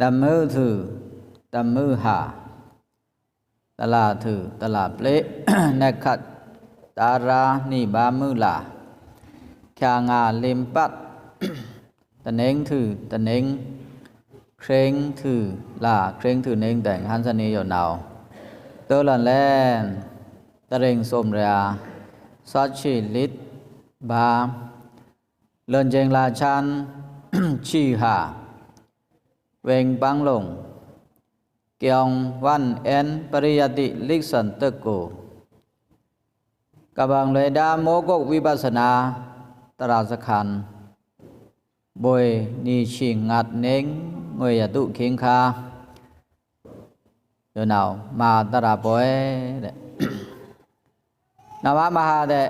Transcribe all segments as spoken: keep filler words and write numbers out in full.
တမွေးထွု တမွေးဟါ တလါထွု တလါပျေ့ နက္ခတ် တရာ နှစ်ပါးမွေးလာ ခါငါလင်ပတ် တနင်္ထွု တနင်္ ခရင်းထွု လါ ခရင်းထွု နင်းတိုင် ဟန်ႏစနေယိုနဝ် သီလန်လဲန် တရင်စုံရ ဆယ့်ရှစ် လစ် ဗာ လွန်ကျင်လါချန် ချီဟာ ဝင်းပန်းလုံ ကျောင်းဝန်းအင်း ပရိယတ်တိ လိက်စံတကု ကဗန်လွေဒါ မိုးကုတ်ဝိပဿနာ သရစခန်း ဘွေနံၤချီငတ်နင်း ငွေရတုခင်ခါ ယိုနဝ် မဟာသရပွေတဲ့ နမမဟာတဲ့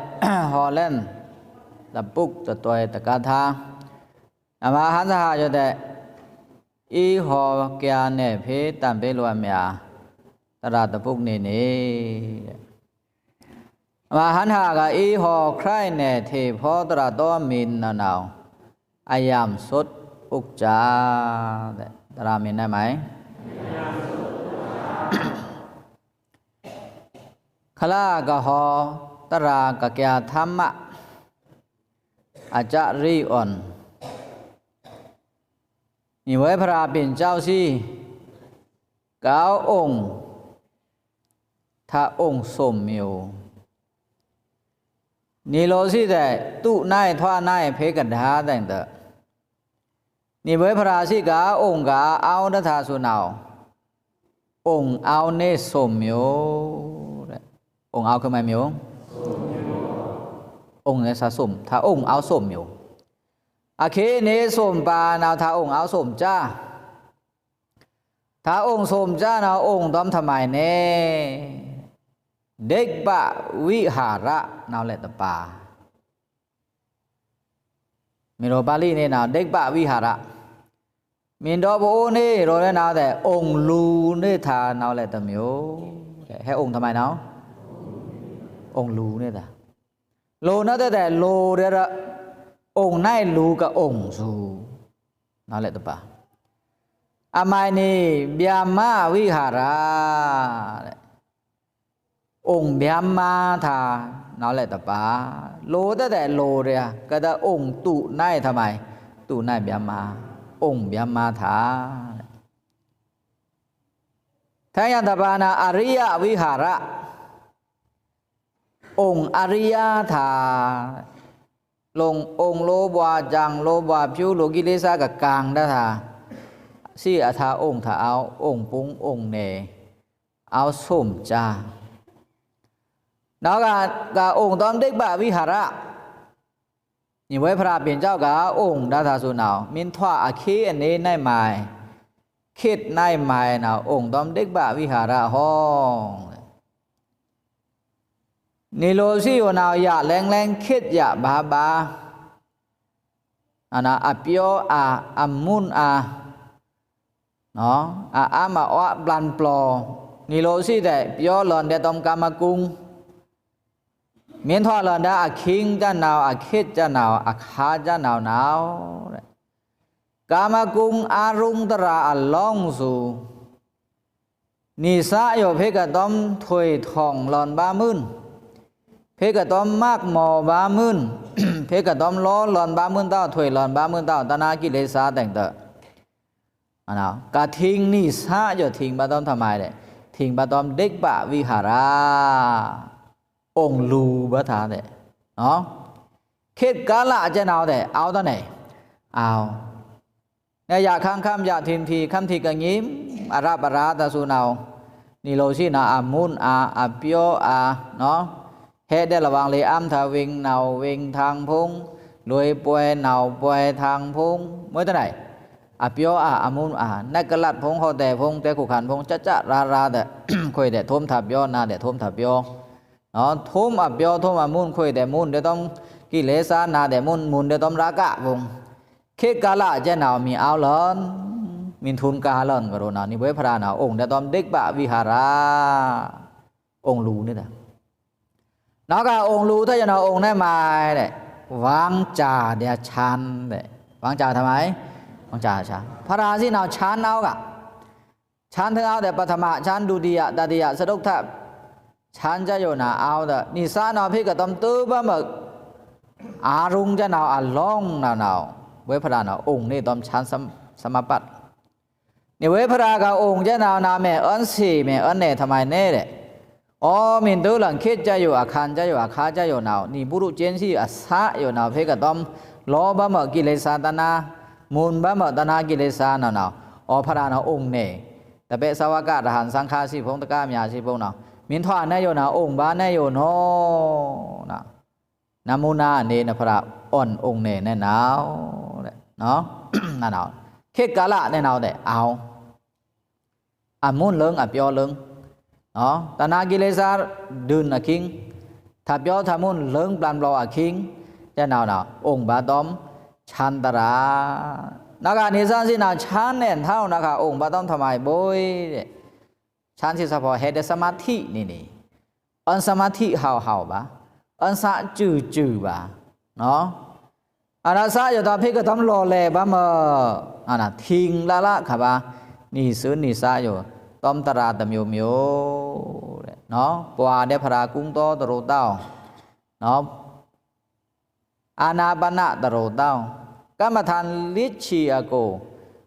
ဟော်လန် တပုတ်တတွဲတကထာ နမဟန်သဟာယိုတဲ့ အီဟော်ကျားနယ်ဖေးတံပေးလိုအပ်မး သရတပုတ်နေနေ နမဟန်သဟာကအီဟော်ခရိုင်နယ်ထေဖော် သရတော်မင်းနဝ်နဝ် အယံစွတ်ဥက္ကဋ္ဌတဲ့ သရမင်းနဲ့မိုင် ခလကဟော် သရကကျားထမ်းမ အကြရီအွန် ညီဝဲဖရာပင်ကျောင်းစီ ကအောင် ထအုံစုံမျိုး နီလိုစီတဲ့ သူ့နိုင်ထွားနိုင်ဖေးကဒါတဲ့ ညီဝဲဖရာစီကအုံကအအောင်တထါဆူနဝ် အုံအောင်နေစုံမျိုးတဲ့ အုံအောင်ခွင့်မမျိုး အုံနဲ့စာစုံ ထအုံအောင်စုံမျိုး အခေနေစုံပါနဝ် ထအုံအောင်စုံချာ ထအုံစုံချာနဝ် အုံတွမ်ထမိုင်နေ ဒိက္ခဝိဟာရနဝ်လဲ့တပါ မီးရောပါဠိနေနဝ် ဒိက္ခဝိဟာရ မင်းတော်ပအိုးနေရောလဲနဝ်တဲ့ အုံလူနေထါနဝ်လဲ့တမျိုး ဟဲအုံထမိုင်နဝ် အုံလူနေထါ လူနဝ်တဲ့ လူတဲ့ အုံနိုင်လူကအုံစု နဝ်လဲ့တပါ အမိုင်နေ ဗျမဝိဟာရတဲ့ အုံဗျမထါနဝ်လဲ့တပါ လူတဲ့ လူတဲ့ ကတဲ့အုံသူ့နိုင်ထမိုင် သူ့နိုင်ဗျမ အုံဗျမထါ ထဲယံတပါနဝ် အရိယဝိဟာရ အုံအရိယထါ လုံအုံလိုဘွား ကျင်လိုဘွား ဖြူလိုကိလေသာကကင်တထါ စီအထါအုံထါအောက် အုံပုင်အုံနယ် အောက်စုံချာ နဝ်ကကအုံတွမ်ဒိက္ခဝိဟာရ ညီဝဲဖရာပင်ကျောင်းကအုံဒၣ်ထါဆူနဝ် မင်းထွားအခေအန့ၣ်နိုင်မိုင် ခေတ်နိုင်မိုင်နဝ် အုံတွမ်ဒိက္ခဝိဟာရဟောင်း နီလိုစီယိုနဝ် ယလဲင်လဲင်ခေတ်ယဘႃဘႃ အနဝ် အပျော်အာ အမုန်းအာ နဝ် အအမအွားပလန်ပလော် နီလိုစီတဲ့ ပျော်လွန်တဲ့တွမ်ကာမဂုဏ် မင်းထွားလွန်ဒၣ်အခိင်းကျနဝ် အခေတ်ကျနဝ် အခါကျနဝ်နဝ် ကာမဂုဏ်အာရုံသရအလောင်းစု နီစယိုဖေကတွမ်ထွေထောင်လွန်ဘႃမုၼ် ဖေကတွမ်မၢၵ်ႈမော်ဘႃမုၼ် ဖေကတွမ်လောလွန်ဘႃမုၼ်တဝ် ထွေလွန်ဘႃမုၼ်တဝ် တဏှာကိလေသာတဲ့ အနဝ် ကထိင်းနီစယိုထိင်းဘႃတွမ်ထမိုင်တဲ့ ထိင်းဘႃတွမ်ဒိက္ခဝိဟာရ အုံလူဘႃထါတဲ့ နဝ် ခေတ်ကာလအကျနဝ်တဲ့ အောက်တန့ၣ် အောက် နယခမ်းခမ်းယထိင်းထီ ခမ်းထီကငိမ် အရပ်အရာတဆူနဝ် နီလိုစီနဝ် အမုန်းအာ အပျော်အာ နဝ် ဟဲဒဲလဝ်ဝင်းလေအမ်းထဝင်းနဝ် ဝင်းထင်ဖုံ လွေးပွေးနဝ် ပွေးထင်ဖုံ မွဲတန့ၣ် အပျော်အာ အမုန်းအာ နက်ကလတ်ဖုံ ဟော်တဲဖုံ တဲခုခန်ဖုံ ကျကျရာရာတဲ့ ခွေးတဲ့ ထုံးထပျော် နွားတဲ့ ထုံးထပျော် နဝ် ထုံးအပျော် ထုံးအမုန်း ခွေးတဲ့ မုန်းတဲ့တွမ် ကိလေသာ နွားတဲ့ မုန်း မုန်းတဲ့တွမ် ရာဂဖုံ ခေတ်ကာလအကျနဝ် မီးအောက်လွန် မီးထုံးကာလွန်ကရိုနဝ် နီဝဲဖရာနဝ် အုံတဲ့တွမ် ဒိက္ခဝိဟာရ အုံလူနေတၢ် နဝ်ကအုံလူထါယနဝ် အုံနဲ့မိုင်တဲ့ ဝင်းကျားတဲ့ ချမ်းတဲ့ ဝင်းကျားထမိုင် အချာချာ ဖရာႏစီနောင် ဆန်းအဝ်ႏဂၤ ဆန်းထွဲအဝ်ႏတဲ့ ပထမဆန်း ဒုတိယ တတိယ စတုတ္ထဆန်း စ့ၢ်ယိုနာ အဝ်ႏတဲ့ နီသးနာ ဖေကတမ် တိုဝ်းဗာမွဲ အရုံႏစ့နာ အလောင်းနာနာ ဝေးဖရာနာ အိုင်နေတွမ် ဆန်းသမပတ် နီဝေးဖရာကအိုင်စ့နာနာ မဲအွန်းသေ မဲအွန်းနေ ထမိုင်နေ တဲ့ အိုင်မင်းတိုဝ်းလန် ခေတ်စ့ၢ်ယို အခန်းစ့ၢ်ယို အခါစ့ၢ်ယိုနာ နီပုရုษချင်း စံအသးယိုနာ ဖေကတမ် လောဗာမွဲ ကိလေသာတဏှာ မုန်ဗာမွဲ တဏှာကိလေသာနာနာ အိုင်ဖရာနာ အိုင်နေ တပည့်သဝက ရဟန်းသံဃာ စံဖုံး တကားမီးစံဖုံးနာ မင်းထွဲနေယိုနာ အိုင်ဗာနေယိုနာ နမူနာ နီနဖရာ အိုင်အိုင်နေ နဲနာ တဲ့ နီ နာနာ ခေတ်ကာလ နဲနာ တဲ့ အဝ်ႏ အမုန်လိုင် အပျော်လိုင် နီ တဏှာကိလေသာ ဒုန်အခိင်း ထပျော်ထမုန် လိုင်ပလန်ပလောင်အခိင်း စ့နာနာ အိုင်ဗာတွမ် ဆန်းတရာ နဂါ နီသးစီနာ ဆန်းနဲထဝ်နာခါ အိုင်ဗာတွမ် ထမိုင်ဘိုး တဲ့ ဆန်းစံသဖော် ဟဲဒီး သမာဓိ နီနီ အွန်းသမာဓိ ဟဝ်ဟဝ်ဗာ အွန်းသစူးစူးဗာ နီ အရသယိုတၢ် ဖေကတမ် လောလဲဗာမွဲ အနာ ထိင်းလလခါဗာ နီသွဉ်းနီသးယို တွမ်တရာ တစ်မျိုးမျိုး တဲ့ နီ ပှၤဒီးဖရာ ကုန်းတော တရူးတောင်း နီ အာနာပါန တရူးတောင်း ကမ္မဋ္ဌာန်း လစ်ချီအကို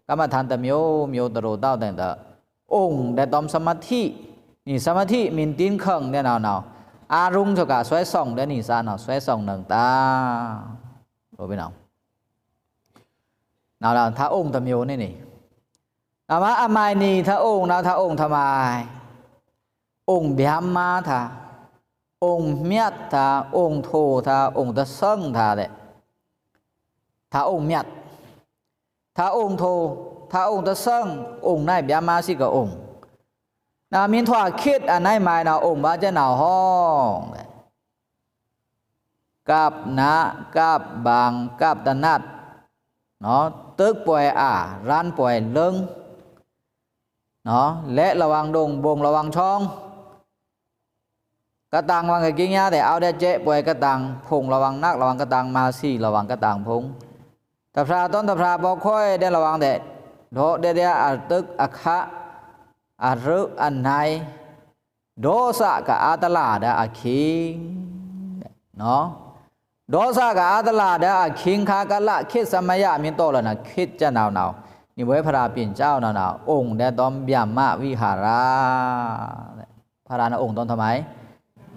ကမ္မဋ္ဌာန်း တစ်မျိုးမျိုး တရူးတောင်း တဲ့ အိုင်ဒီးတွမ် သမာဓိ နီသမာဓိ မင်းတင်းခင်း တဲ့နာနာ အရုံႏစ့က ဆွဲဆောင် တဲ့ နီသးနာ ဆွဲဆောင် နင်တာ လို့ ပြောနော်။ နောက်တော့ ထအိုင်တစ်မျိုး နီနီ နမအမိုင်နီ ထအိုင်နာ ထအိုင်ထမိုင် အိုင်ဗျမ်းမာထ အိုင်မျတ်ထ အိုင်ထိုထ အိုင်တဆင်ထ တဲ့ ထအိုင်မျတ် ထအိုင်ထို ထအိုင်တဆင် အိုင်နဲဗျမ်းမာစံကအိုင် နမင်းထွဲခေတ်အနဲမိုင်နာ အိုင်ဗာစ့နာ ဟောင်း ကပ်န ကပ်ဗင် ကပ်တနတ် နီ တိုပ်ကွယ်အာ ရန်ကွယ်လိုင် နီ လဲလဝင်းဒုံ ဗုံလဝင်းချောင်း ကတင်ဝင်းကကင်းယါတဲ့ အဝ်ႏဒီးစဲ့ကွယ်ကတင် ဖုံလဝင်းနက် လဝင်းကတင် မၤသီလဝင်းကတင်ဖုံ တဖြာတွန်တဖြာ ပော်ခွဲဒီးလဝင်းတဲ့ ဒီးဒီးဒီး အတိုပ်အခါ အရုပ်အနဲ ဒေါသကအါတလာ်ဒီးအခိင်း နီ ဒေါသကအါတလာ်ဒီးအခိင်းခါ ကာလ ခေတ် သမယ မင်းတော်လနာ ခေတ်စ့နာနာ နီဝေးဖရာပျဉ်းစ့နာနာ အိုင်ဒီးတွမ် ဗျမ်းမာဝိဟာရ ဖရာနာ အိုင်တွမ်ထမိုင်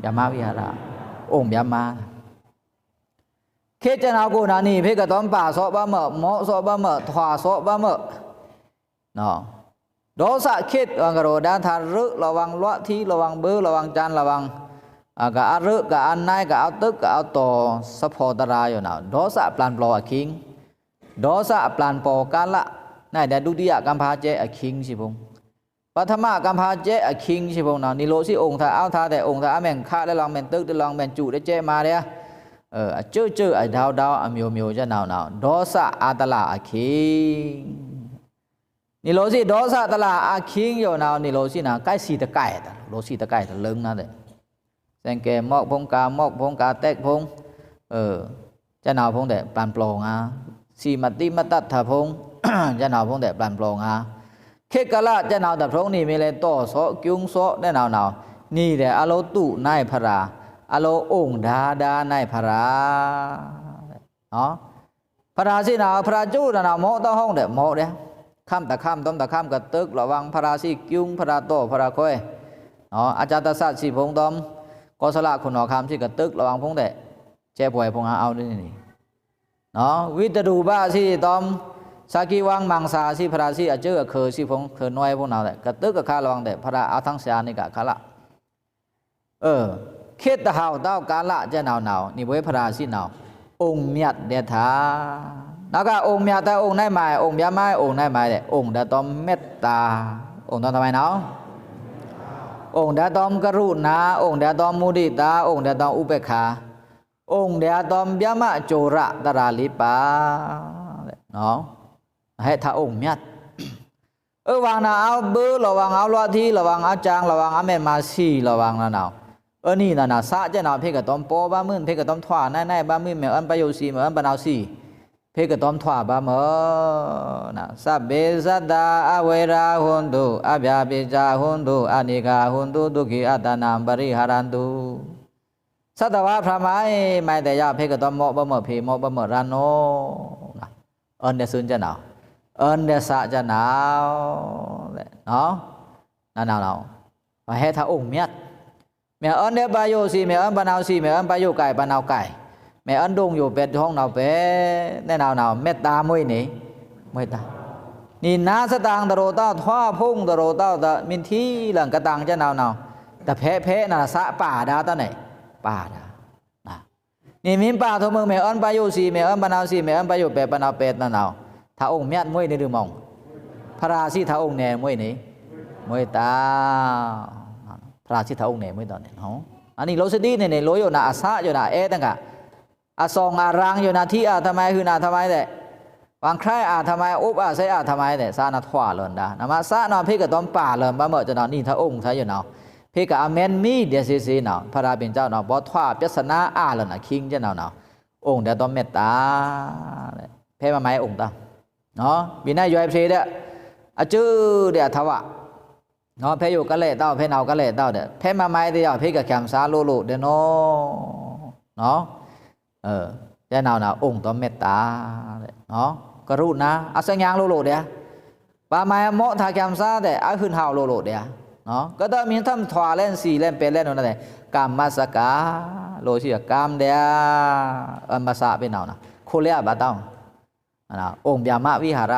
ဗျမ်းမာဝိဟာရ အိုင်ဗျမ်းမာ ခေတ်စ့နာကိုနာ နီဖေကတမ် ပါသော့ဗာမွဲ မော့သော့ဗာမွဲ ထွဲသော့ဗာမွဲ နီ ဒေါသခေတ် ဝင်းကရောဒါ ထရုပ်လဝင်း လွတ်ထီလဝင်း ဘိုးလဝင်း စံလဝင်း အကအရုပ်ကအနဲ ကအတိုပ်ကအတို သဖော်တရာယိုနာ ဒေါသပလန်ပလောင်အခိင်း ဒေါသအပလန်ပလောင်ကာလ နဲဒီး ဒုတိယကမ်ဖာစဲ့အခိင်းစံဖုံး ပထမကမ်ဖာစဲ့အခိင်းစံဖုံးနာ နီလိုစံအိုင်ထအဝ်ထတဲ့ အိုင်ထအမဲင်ခါလဝင်း မဲင်တိုပ်လဝင်း မဲင်စူးဒီးစဲ့မၤဒီး အစဲ့စဲ့အဒဝ်ဒဝ် အမျိုးမျိုးစ့နာနာ ဒေါသအါတလာ်အခိင်း နီလိုစံ ဒေါသတလာ်အခိင်းယိုနာ နီလိုစံနာ ကိုက်စီတကိုက်တ လိုစံတကိုက်တ လိုင်နာတဲ့ စဲင်ကဲမော့ဖုံး ကာမော့ဖုံး ကာတဲက်ဖုံး စ့နာဖုံးတဲ့ ပလန်ပလောင်ငါ စီမတိမတတ်ထဖုံး စ့နာဖုံးတဲ့ ပလန်ပလောင်ငါ ခေတ်ကာလစ့နာတဖုံး နီမီးလဲ တော့သော့ ကျူင်းသော့ စ့နာနာ နီတဲ့ အလိုတူနဲဖရာ အလိုအိုင်ဒါဒါနဲဖရာ နီ ဖရာစံနာ ဖရာစူးနာနာ မော့တဟောင်းတဲ့ မော့ဒီး ခမ်တခမ်တွမ်တခမ် ကတိုပ်လဝင်း ဖရာစံကျူင်း ဖရာတော့ ဖရာခွဲ နီ အစတသတ်စံဖုံးတွမ် ကောသလခုနစ်ခမ်စံ ကတိုပ်လဝင်းဖုံးတဲ့ စဲ့ပွယ်ဖုံးအဝ်ဒ်နီ နီ ဝိတရူပစံတွမ် သကိဝင်းမင်ဆာစံ ဖရာစံအစဲ့အခါစံဖုံး ခနွဲဖုံးနာတဲ့ ကတိုပ်အခါလဝင်းတဲ့ ဖရာအထင်စံအနိကခါလ ခေတ်တဟဝ်တဝ်ကာလစ့နာနာ နီဝေးဖရာစံနာ အိုင်မျတ်ဒဲထ နဂါ အိုင်မျတ်တအိုင်နဲမိုင် အိုင်ဗျမ်းမာအိုင်နဲမိုင်တဲ့ အိုင်ဒဲတွမ်မျတ်တာ အိုင်ဒဲတွမ်ထမိုင်နာ အိုင်ဒဲတွမ်ကရုဏာ အိုင်ဒဲတွမ်မုဒိတာ အိုင်ဒဲတွမ်ဥပေက္ခာ အိုင်ဒဲတွမ်ဗျမ်းမာစူရတရာလေးပါး နီ ဟဲထအိုင်မျတ် အဝင်းနာ အဝ်ဘိုးလဝင်း အဝ်လွတ်ထီလဝင်း အစံလဝင်း အမဲင်မၤသီလဝင်းနာနာ အနီနာနာ သစ့နာ ဖေကတမ် ပော်ဗာမွဲ ဖေကတမ် ထွဲနဲနဲဗာမွဲ မဲအွန်းပယိုသီ မဲအွန်းပနဝ်သီ ဖေကတွမ်ထွာပါမွော်န sabbe sattā averā hontu abyāpajjā hontu anīghā hontu dukkhī attānaṃ pariharantu. သတ်္တဝါဖြာမွော်မွော်တဲ့ယဖေကတွမ်မော့ပါမွော် ဖေမော့ပါမွော်ရန်နော်န အန်ဒဲစွန်ကနော အန်ဒဲစကနော န န န န ဟဲထအုံမျတ် မဲအန်ဒဲပါယိုစီ မဲအန်ပါနောင်စီ မဲအန်ပါယိုကိုင်ပါနောင်ကိုင် မဲအန်ဒုံယိုပက်ထောင်းနောင်ပက် နဲနဝ်နဝ် မက်တာမွေးနေ မွေးတာ နံၣ်နာစတန်တရိုတောက် ထွာဖုံတရိုတောက် တမင်ထီလန်ကတန်ကနဝ်နဝ် တဖဲဖဲနသပါဒါတနဲ ပါဒါ န နံၣ်မင်ပါထမုံ မဲအန်ပါယိုစီ မဲအန်ပါနောင်စီ မဲအန်ပါယိုပက်ပါနောင်ပက် နဲနဝ် ထအုံမျတ်မွေးနေဒုမောင် ဖရာစီထအုံနဲမွေးနေ မွေးတာ ဖရာစီထအုံနဲမွေးတာနဲ အနံၣ်လိုစဒံးနဲနဲ လိုယိုန အသယိုန အဲတန်က အဆောင်အရံယိုန ထီအာထမိုင် ဟုနအာထမိုင်တဲ့ ဝင်ခရိုင်အာထမိုင် အိပ်အာသဲအာထမိုင်တဲ့ သနထွာလွန်ဒါ နမသနဖေကတွမ်ပါလွန်ပါမွော်ကနဝ် နံၣ်ထအုံထယိုနဝ် ဖေကအမင်းမီးဒဲစီစီနဝ် ဖရာပင်ကျောင်းနဝ် ဘောထွာပြဿနာအာလွန်အခိင်းကနဝ်နဝ် အုံဒဲတွမ်မက်တာ ဖဲမမိုင်အုံတာ န ဘိနယွဲဖျေဒဲ အကျိုးဒဲအထဝ န ဖဲယိုကလဲတောက် ဖဲနဝ်ကလဲတောက်ဒဲ ဖဲမမိုင်တယဝ် ဖေကကျမ်းစာလိုလိုဒဲနော် န အဲ ကနဝ်နဝ် အုံတွမ်မက်တာ န ကရုဏာ အသညံလိုလိုဒဲ ပါမွော်မော့ထကျမ်းစာတဲ့ အဟုန်ဟဝ်လိုလိုဒဲ န ကတမင်ထမ်ထွာလဲန်စီလဲန်ပက်လဲန်နဝ်နဲ ကမ္မစကာ လိုစီကမ်ဒဲ အမသပနဝ်န ခိုလဲအဘတောင်း အုံဗျာမဝိဟာရ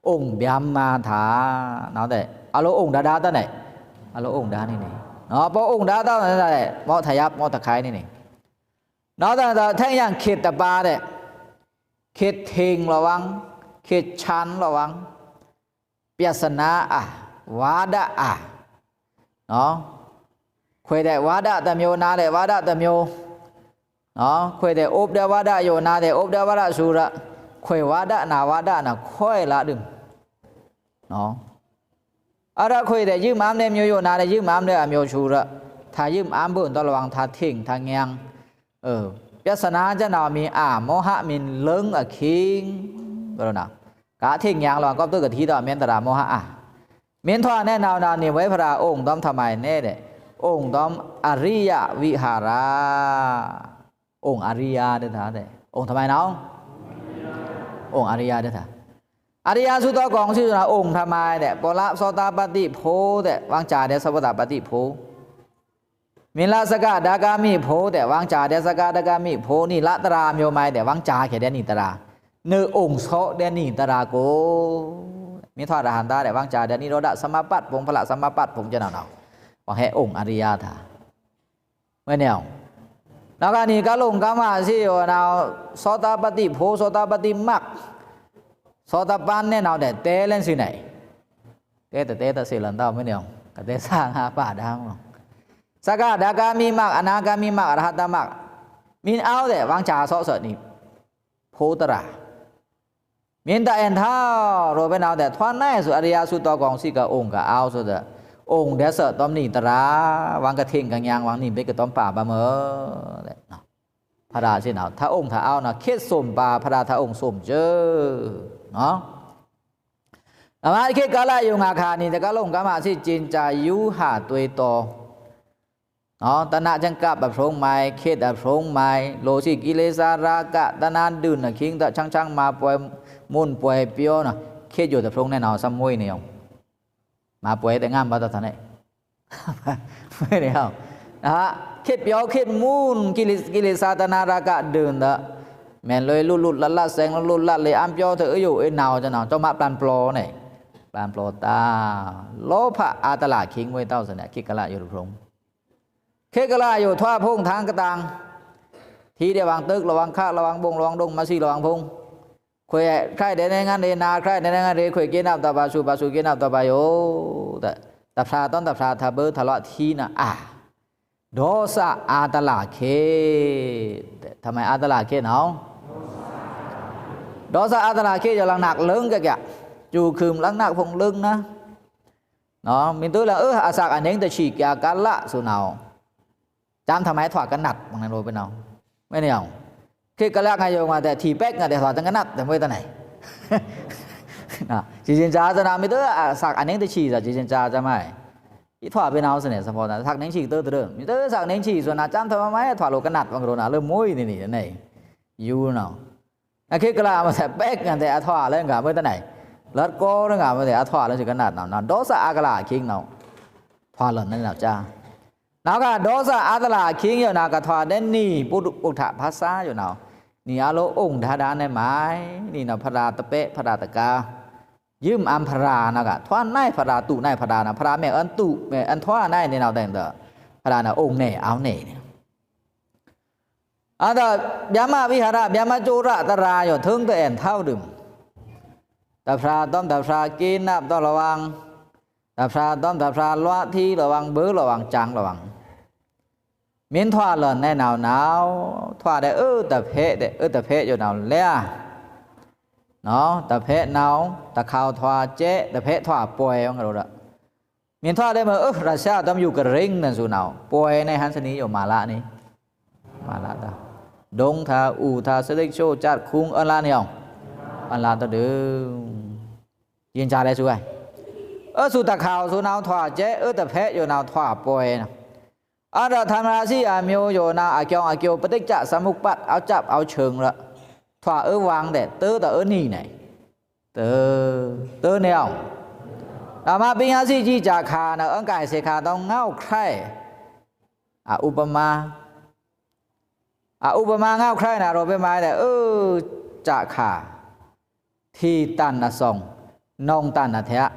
အုံဗျာမထ နဝ်တဲ့ အလိုအုံဒါဒါတနဲ အလိုအုံဒါနံၣ်န့ၣ် န ပော့အုံဒါတနဲ မော့ထယပ် မော့ထခိုင်နံၣ်န့ၣ် နဝ်တဲ့ ထဲယံခေတ်တပါတဲ့ ခေတ်ထင်လဝင်း ခေတ်ချမ်းလဝင်း ပြဿနာအာ ဝါဒအာ န ခွေတဲ့ဝါဒတစ်မျိုး နားတဲ့ဝါဒတစ်မျိုး န ခွေတဲ့အိုပ်ဒဲဝါဒယို နားတဲ့အိုပ်ဒဲဝါဒဆူရ ခွေဝါဒနာဝါဒနာခွေလဒုံ န အရခွေတဲ့ယုမ်အမ်းတဲ့မျိုးယို နားတဲ့ယုမ်အမ်းတဲ့အမျိုးဆူရ ထယုမ်အမ်းဘုံတလဝင်း ထထင် ထငြိုင် အဲ ပြဿနာကနဝ်မီးအာ မောဟမီးလင်းအခိင်း ဘရန ကထင်ငြိုင်လဝင်း ကောပ်တုကထီတော့ မင်းတရာမောဟအာ မင်းထွာနဲနဝ်နဝ် နံၣ်ဝဲဖရာအုံတွမ်ထမိုင်နဲတဲ့ အုံတွမ်အရိယဝိဟာရ အုံအရိယဒဲထတဲ့ အုံထမိုင်နဝ် အုံအရိယဒဲထ အရိယသုတောကောင်းစီနဝ် အုံထမိုင်တဲ့ ပော့လသောတာပတ္တိဖို့တဲ့ ဝင်ကျားဒဲသဝတ္တာပတ္တိဖို့ မင်းလသဂါဒါဂါမိဖို့တဲ့ ဝင်ကျားဒဲသဂါဒါဂါမိဖို့ နံၣ်လတရာမျိုးမိုင်တဲ့ ဝင်ကျားခဲဒဲနံၣ်တရာ နွေအုံသောဒဲနံၣ်တရာကို မင်းထွာရဟန္တာတဲ့ ဝင်ကျားဒဲနိရောဓသမႃးပတ်ပုံ ဖလသမႃးပတ်ပုံကနဝ်နဝ် ဝင်ဟဲအုံအရိယထ မွေးနေအောင် နောက်ကနေ ကလုံကမ္မစီယိုနဝ် သောတာပတ္တိဖို့ သောတာပတ္တိမဂ် သောတာပန်နဲနဝ်တဲ့ တဲလဲန်စီနဲ တဲတတဲတသေလန်တော့ မွေးနေအောင် ကတဲသငါပါဒါမွေး သဂါဒါဂါမိမဂ် အနာဂါမိမဂ် အရဟတမဂ် မင်းအောက်တဲ့ ဝင်ကျားသောသနံၣ် ဖို့တရာ မင်းတအဲန်ထောက် ရိုးပဲနဝ်တဲ့ ထွာနဲဆို အရိယသုတောကောင်းစီကအုံကအအောက်ဆိုတဲ့ အုံဒဲသတွမ်နံၣ်တရာ ဝင်ကထင်ကငြိုင် ဝင်နံၣ်ဘိကတွမ်ပါပါမွော်တဲ့ န ဖရာစီနဝ် ထအုံထအအောက်နဝ် ခေတ်စုံပါ ဖရာထအုံစုံစဵု န နမခေတ်ကာလယုံငါခါနံၣ်တဲ့ ကလုံကမ္မစီ ကျင့်ကြံယူဟာတွေးတော န တဏှာချံကပ်အဖရုံမိုင် ခေတ်အဖရုံမိုင် လိုစီကိလေသာရာဂတဏှာဒုံအခိင်း တချောင်းချောင်းမွဲမွဲပျော်ပျော်န ခေတ်ယိုတဖရုံနဲနဝ် သမ်မွေးနေအောင် မွဲပျော်တဲ့ငမ်းပါတတ်တာနဲ မွေးနေအောင် န ခေတ်ပျော်ခေတ်မွဲ ကိလေသာတဏှာရာဂဒုံတ မဲန်လွေလွတ်လွတ်လပ်လပ် စဲင်လွတ်လွတ်လပ်လပ် အံပျော်ထအယိုအနဝ်ကနဝ် ကျမပျံပျော်နဲ ပျံပျော်တာ လောဘအာတလခိင်းမွေးတောက်စနဲ ခေတ်ကာလယိုတဖရုံ ခေတ်ကာလယိုထွာဖုံထန်းကတန် ထီးဒဲဝင်တုက် လဝင်းခါ လဝင်းဘုံ လဝင်းဒုံ မသီလဝင်းဖုံ ခွေး ခြောက် ဒဲနဲငါဒဲ နား ခြောက် ဒဲနဲငါဒဲ ခွေး က့နပ် တပါ ဆူပါ ဆူ က့နပ် တပါ ယို တ တဖြာတွန်း တဖြာ ထဘိုး ထလွား ထီးနအာ ဒေါသအာတလခေတ် ထမိုင်အာတလခေတ်နဝ် ဒေါသအာတလခေတ်ယို လင်နက်လင်းကက ကျူခုမ်လင်နက်ဖုံလင်းန န မင်းတို့လည်း အ အစက်အနှိမ်တချီကကာလဆိုနဝ် ကျမ်းထမိုင်ထွာကနတ် မင်းတို့ပဲနဝ် မင်းတို့ ခေတ်ကလပ်ငါယုံငါတဲ့ ထီပဲက်ငါတဲ့ ထွာႏတန်ကနတ် တမွေးတန်နေ နော်။ စင်စင်ကြာကြာနာ မီးတအသ့အနှိုင်းတချီးသာ စင်စင်ကြာကြာမး အီထွာႏပေးနဝ်စနေ သဘောတန် သ့အနှိုင်းချီးတတရ မီးတသ့အနှိုင်းချီး ဆိုနာ ကျမ်းထမမိုင်း ထွာႏလို့ကနတ် ဝင်ကြတော့နာ လၢမွေးနေနေ ယူနော်။ အခေတ်ကလပ်မး သ့ပဲက်ငါတဲ့ အထွာႏလဲငါ မွေးတန်နေ လတ်ကောငါ မွေးတဲ့ အထွာႏလဲကနတ်နော်။ နော် ဒေါသအကလပ်အခိင်းနော် ထွာႏလဲနေနော် ကြာ နောက်က ဒေါသအတလပ်အခိင်းယိုနာ ကထွာႏတဲ့နည်း ပုတ် ပုတ်ထဖဆာယိုနာ နည်းအလို အိုင်ဒါဒါနဲ့မိုင်း နည်းနော် ဖရာတပဲ ဖရာတကာ ယုမ်အမ်ဖရာနာက ထွာႏနိုင်ဖရာ တူနိုင်ဖရာနာ ဖရာမဲအန်တူမဲအန်ထွာႏနိုင် နည်းနော် တဲ့ ဖရာနာ အိုင်နဲ့ အောင်းနဲ့ နည်း အတ ဗျမဝိဟာရ ဗျမကဵုရတရာယို ထုံးတအဲန်ထောက်ดื่ม တဖရာတွမ် တဖရာကီနပ် တွမ်လဝင် တဖရာတွမ် တဖရာလွတ်ထီလဝင် ဘိုလဝင် ကျန်းလဝင် မင်းထွာႏလဲနေနော်နော် ထွာႏတဲ့ အတဖဲတဲ့ အတဖဲယိုနော် လဲ နော် တဖဲနော် တခေါက်ထွာႏကျဲ တဖဲထွာႏပွဲဝင်ကြတော့ မင်းထွာႏတဲ့ မး အ ရရှါတွမ် ယူကရိန်း နဆိုနော် ပွဲနဲ့ ဟန်စနီယို မလာနေ မလာတာ ဒုံးတာ အူတာ စဒိတ်ချိုး ကျတ်ခုံ အလါနေအောင် အလါတဒုံး ရင်ကြားလဲဆို အဲ အ ဆိုတခေါက်ဆိုနော် ထွာႏကျဲ အ တဖဲယိုနော် ထွာႏပွဲနော်။ အတ ထမ်မရာရှိအမျိုးယိုနော် အကြောင်းအကျိုး ပဋိစ္စသမုပ္ပါဒ် အောက်ကျပ်အောက်ချိန်ရ ထွာႏအဝင်းတဲ့ တတအနည်းနဲ့ တ တနေအောင် ဓမ္မပညာရှိကြီးကြာခါနော် အင်္ဂါစေခါတော့ ငေါ့ခွဲ အဥပမာ အဥပမာ ငေါ့ခွဲနာ ရောပဲမိုင်းတဲ့ အ ကြာခါ ထီတန်အဆောင် နောင်တန်အထက်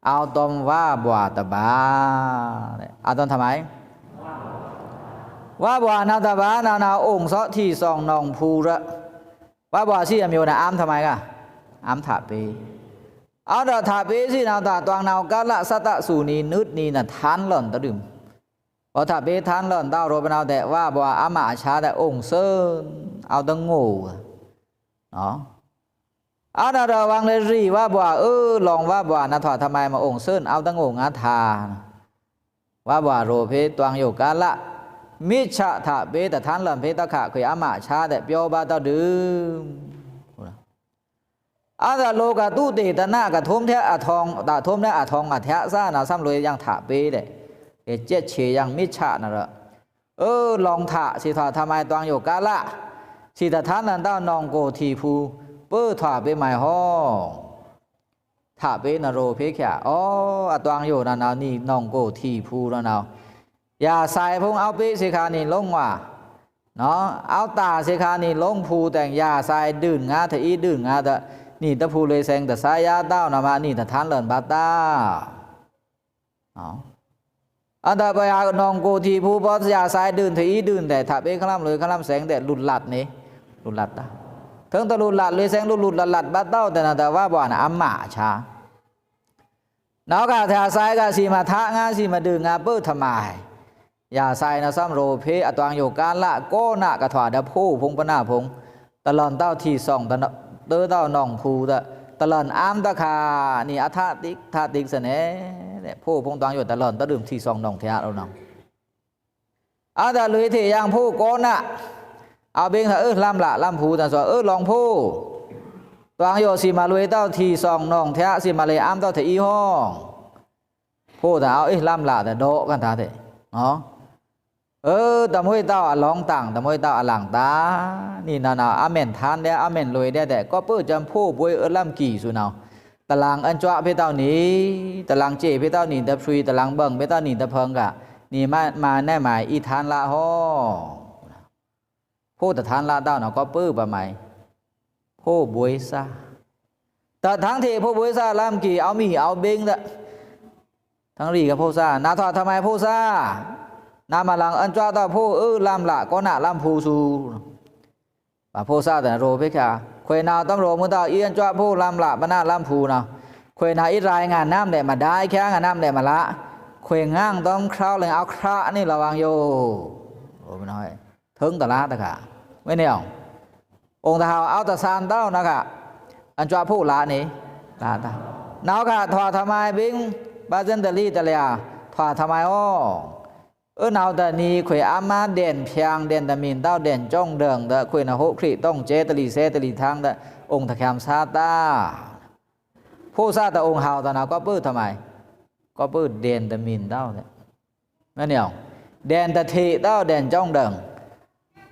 အောက်တွမ်ဝါဘွာတဘာ တဲ့ အောက်တွမ်ထမိုင်း ဝါဘွာနောက်တဘာ နော်နော် အိုင်သောထီဆောင် နောင်ဖူရ ဝါဘွာရှိအမျိုးနာ အမ်ထမိုင်းက အမ်ထပေး အောက်တွမ်ထပေးရှိ နောက်တတွင် နောက်ကလပ် စတစုနီ နုတ်နီနာ ထန်လွန်တดื่ม ပောထပေးထန်လွန် တောက်ရောပဲနောက်တဲ့ ဝါဘွာအမအချားတဲ့ အိုင်စွန်း အောက်တငို နော်။ အတ တဝင်းလေရီ ဝါဘွာ အ လောင်ဝါဘွာနာ ထွာႏထမိုင်းမး အိုင်စွန်း အောက်တငိုငါထါ ဝါဘွာရောဖေး တွင်ယိုကလပ် မစ်ချထပေး တထန်လွန်ဖေးတခါ ခွေအမအချားတဲ့ ပြောပါတော့ดื่ม အတ လောကသုတေသနက ထွမ်ထဲအထောင် တထွမ်ထဲအထောင်အထက်စနာ သမ်လွေယင်ထပေးတဲ့ ကကျက်ချေယင် မစ်ချနာရ အ လောင်ထ စီထွာႏထမိုင်း တွင်ယိုကလပ် စီတထန်လွန်တော့ နောင်ကိုထီဖူ ပထွာႏပေးမိုင်းဟော ထပေးနရောဖေးခါ အ အတွင်ယိုနော်နော် နည်း နောင်ကိုထီဖူနော်နော် ယၤဆိုင်ဖုံး အောက်ပေးစေခါနည်း လောင်ဝါ နော် အောက်တာစေခါနည်း လောင်ဖူတဲ့ ယၤဆိုင်ดื่มငါ ထအီးดื่มငါတဲ့ နည်းတဖူလွေစဲင် တဆါယါတော့နော်မး နည်းတထန်လွန်ဘတ်တာ နော်။ အတ ပယၤ နောင်ကိုထီဖူ ပောယၤဆိုင်ดื่ม ထအီးดื่มတဲ့ ထပေးခလမ်လွေခလမ်စဲင်တဲ့ လွတ်လပ်နေ လွတ်လပ်တာ ထုံးတလွတ်လပ်လွေစဲင် လွတ်လွတ်လပ်လပ်ဘတ်တော့တဲ့နာ တဝါဘွာနာ အမအချား နောက်က ထဆိုင်က စီမထငါ စီမดื่มငါ ပထမိုင်း ယၤဆိုင်နော် သမ်ရောဖေး အတွင်ယိုကလပ် ကောနကထွာႏတဲ့ ဖိုဖုံးပနဖုံး တလွန်တော့ထီဆောင် တ တတော့နောင်ဖူတဲ့ တလွန်အမ်တခါ နည်းအထတိက ထတိကစနေ တဲ့ ဖိုဖုံးတွင်ယို တလွန်တော့ดื่มထီဆောင်နောင်ထဲရောနော်။ အတလွေထေယင်ဖိုကောန အဘိင်းသ အလမ်လလမ်ဖူတန်သော အလောင်ဖို တွင်ယို စီမလွေတော့ထီဆောင်နောင်ထဲ စီမလွေအမ်တော့ထအီးဟောင်း ဖိုတန် အလမ်လတဲ့ ဒေါကန်တာတဲ့ နော်။ အတမွေတော့အလောင်တန် တမွေတော့အလင်တာ နည်းနော်နော် အမ့ၢ်ထန်တဲ့ အမ့ၢ်လွေတဲ့တဲ့ ကောပ္ပုစံဖိုဘွေအလမ်ကီးသူနော်။ တလင်အန်ကြွားဖေးတော့နည်း တလင်စဲ့ဖေးတော့နည်း တဖြွီ တလင်ဘင်ဖေးတော့နည်း တဖုံးက နည်းမ မနဲမိုင်း အီထန်လဟောင်း ဖိုတထန်လတော့နော် ကောပ္ပုပမိုင်း ဖိုဘွေစါ တထန်ထေဖိုဘွေစါ လမ်ကီး အမီးအဘိင်းတဲ့ ထန်ရီကဖိုစါ နာထွာႏထမိုင်းဖိုစါ နာမလင်အန်ကြွားတော့ ဖိုအလမ်လ ကောနလမ်ဖူသူ ဘၣ်ဖိုစါတန်ရောဖေးခါ ခွေနာတွမ်ရောမူတော့ အီအန်ကြွားဖိုလမ်လ ပနလမ်ဖူနော်။ ခွေနာအီရိုင်းငါနမ်တဲ့ မဒါအီခဲငါနမ်တဲ့ မလ ခွေငါတွမ်ခရောင်းလင် အခရနည်းလဝင်းယို ထုံးတလပ်တခါ ဝဲနည်းအောင် အိုင်တဟဝ် အောက်တဆန်တော့နော်ခါ အန်ကြွားဖိုလပ်နည်း လပ်တ နောက်ခါ ထွာႏထမိုင်းဘိင်း ဘၣ်စဲန်တလီတလျာ ထွာႏထမိုင်းဟောင်း အွို နဝ်ꩻတနံꩻခွေꩻ အါမးဒဲန်ဖြန်ႏ ဒဲန်တမင်ႏ ဒဲန်ကြောင်းဒင်ႏ ခွေꩻနဟိုးခရစ် တောင့်ကျဲတလီဆဲး တလီထန်းႏ အောင်ႏသခင်စားႏတႃႉ။ ဖုသတး အောင်ႏဟောက်တနာ ကွပ်ပု ထမိုင် ကွပ်ပု ဒဲန်တမင်ႏ ဒဲန်တထေ့ႏ ဒဲန်ကြောင်းဒင်ႏ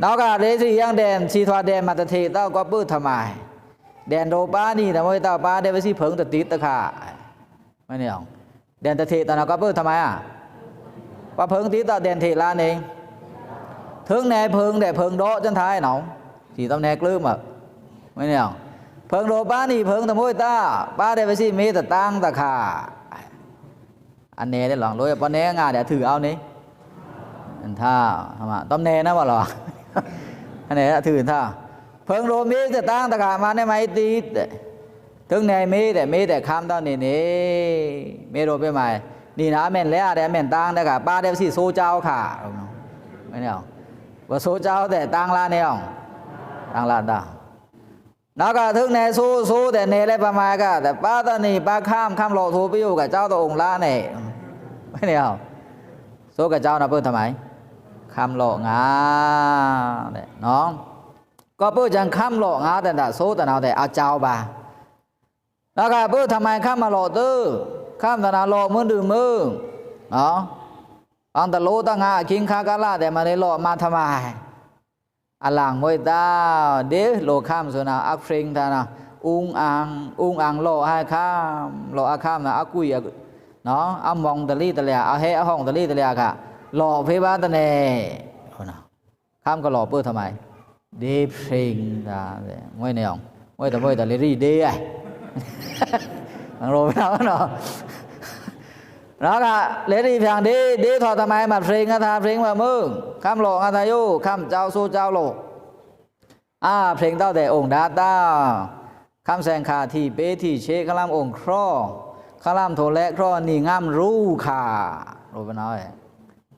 နဝ်ꩻက ဒေႏသီႏယင် ဒဲန်သီႏထွာ ဒဲန်မတထေ့ႏ ကွပ်ပု ထမိုင် ဒဲန်လိုပါနံ တမွေးတဝ်ပါ ဒဲဝဲသီႏ ဖုံႏတတိတ်းတခါ မွေးနေအောင် ဒဲန်တထေ့ႏ တနာ ကွပ်ပု ထမိုင် ကွပ်ဖုံႏတတိတ်း ဒဲန်ထေ့ႏလါနေ ထုံးနယ်ဖုံႏ ဒဲန်ဖုံႏဒေါ်ႏ စံးထား နော် သီႏတမ်နယ်ကျိုးမွေးနေအောင် ဖုံႏလိုပါနံ ဖုံႏတမွေးတဝ်ပါ ဒဲဝဲသီႏ မေးတတန်းတခါ အနယ် ဒဲလောင်လို ပနယ်ငါ ဒဲထုးအောင်နေ ထါ တမ်နယ်နဝ်လောင် အနယ်ထုးထါ ဖုံႏလိုမေးတတန်းတခါ မွေးနေမိုင်တိတ်း ထုံးနယ်မေး ဒဲမေး ဒဲခမ်းတဝ်နေနေ မေးလိုပေမိုင် နံနာမဲန်လဲ ဒဲမဲန်တန်းတခါ ပါ ဒဲဝဲသီႏ သိုးကြောင်းခါ မွေးနေအောင် ဝသိုးကြောင်း ဒဲတန်းလါနေအောင် တန်းလါတဝ် နဝ်ꩻက ထုံးနယ်သိုးသိုး ဒဲနယ်လဲ ပမိုင်က ဒဲပါတနံ ပါခမ်း ခမ်းလိုသိုးပယိုက ကြောင်းတအောင်လါနေ မွေးနေအောင် သိုးကကြောင်းနဝ်ပု ထမိုင် ခမ်းလိုငါ ဒဲနော် ကွပ်ပုစံခမ်းလိုငါ ဒဲဒႃသိုးတနာ ဒဲအကြောင်းပါ နဝ်ꩻက ပုထမိုင် ခမ်းမလိုသိုး ခမ်းတနာ လိုမွိုးဒုးမွိုး နော် အောင်တလိုတငါ အကင်းခါကလာ ဒဲမွေးနေလိုမွိုး ထမိုင် အလင်မွေးတဝ် ဒဲလိုခမ်းသိုးနဝ် အခရင်ႏတနာ ဥုံႏအင်ႏ ဥုံႏအင်ႏလိုဟဲခမ်း လိုအခမ်းနဝ် အကွီ နော် အမောင်တလီတလျာ အဟဲအဟောင်တလီတလျာ ခါ လိုဖေးပါတနယ် နော် ခမ်းကလိုပု ထမိုင် ဒဲဖြရင်ႏတဝ် မွေးနေအောင် မွေးတမွေးတ လဲရီဒဲ အင်ႏလိုဖျောင်းနော် နဝ်ꩻက လဲရီဖျောင်းဒဲ ဒဲထွာ ထမိုင် မဖြရင်ႏငါ ထဖြရင်ႏမွေး ခမ်းလိုငါ ထယို ခမ်းကြောင်းသိုးကြောင်းလို အဖြရင်ႏတဝ် ဒဲအောင်ဒါတဝ် ခမ်းစဲင်ခါ ထီပေထီရှေး ခလမ်အောင်ခြောက် ခလမ်ထိုလဲခြောက် နံငမ်းရူခါ လိုပနော်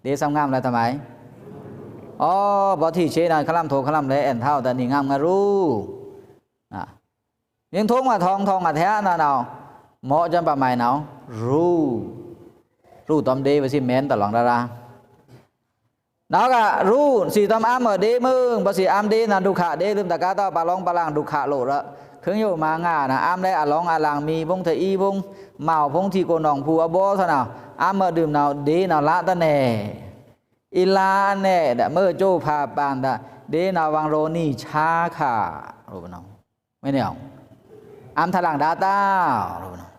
ဒဲသမ်ငမ်းလဲ ထမိုင် အို ပော်ထီရှေးနဝ် ခလမ်ထို ခလမ်လဲ အဲန်ထဝ် တနံငမ်းငါရူ ယင်းထုံးဝါထုံးထုံး အထျာနဝ် မော့ႏစံပမိုင်နဝ် ရူ ရူတမ်ဒဲ ဝဲသီႏမဲန်တလောင်ဒါရာ နဝ်ꩻက ရူသီႏတမ်အမ်းမွေးဒဲမွိုး ပော်သီႏအမ်းဒဲနဝ် ဒုက္ခဒဲ လိုမ်းတကာတဝ် ပလောင်ပလင်ဒုက္ခလိုရ ခုံယိုမငါနဝ် အမ်းလဲအလောင်အလင် မီဖုံႏထအီဖုံႏ မောင်ဖုံႏ ထီကိုနောင်ဖူအဘောသနဝ် အမ်းမွေးဒုံနဝ် ဒဲနဝ်လါတနယ် အီလါနယ် ဒဲမွေးစူဖါပန်ဒဲ ဒဲနဝ်ဝင်ရိုနံချါခါ လိုပနော် မွေးနေအောင် အမ်းထလင်ဒါတဝ် လိုပနော်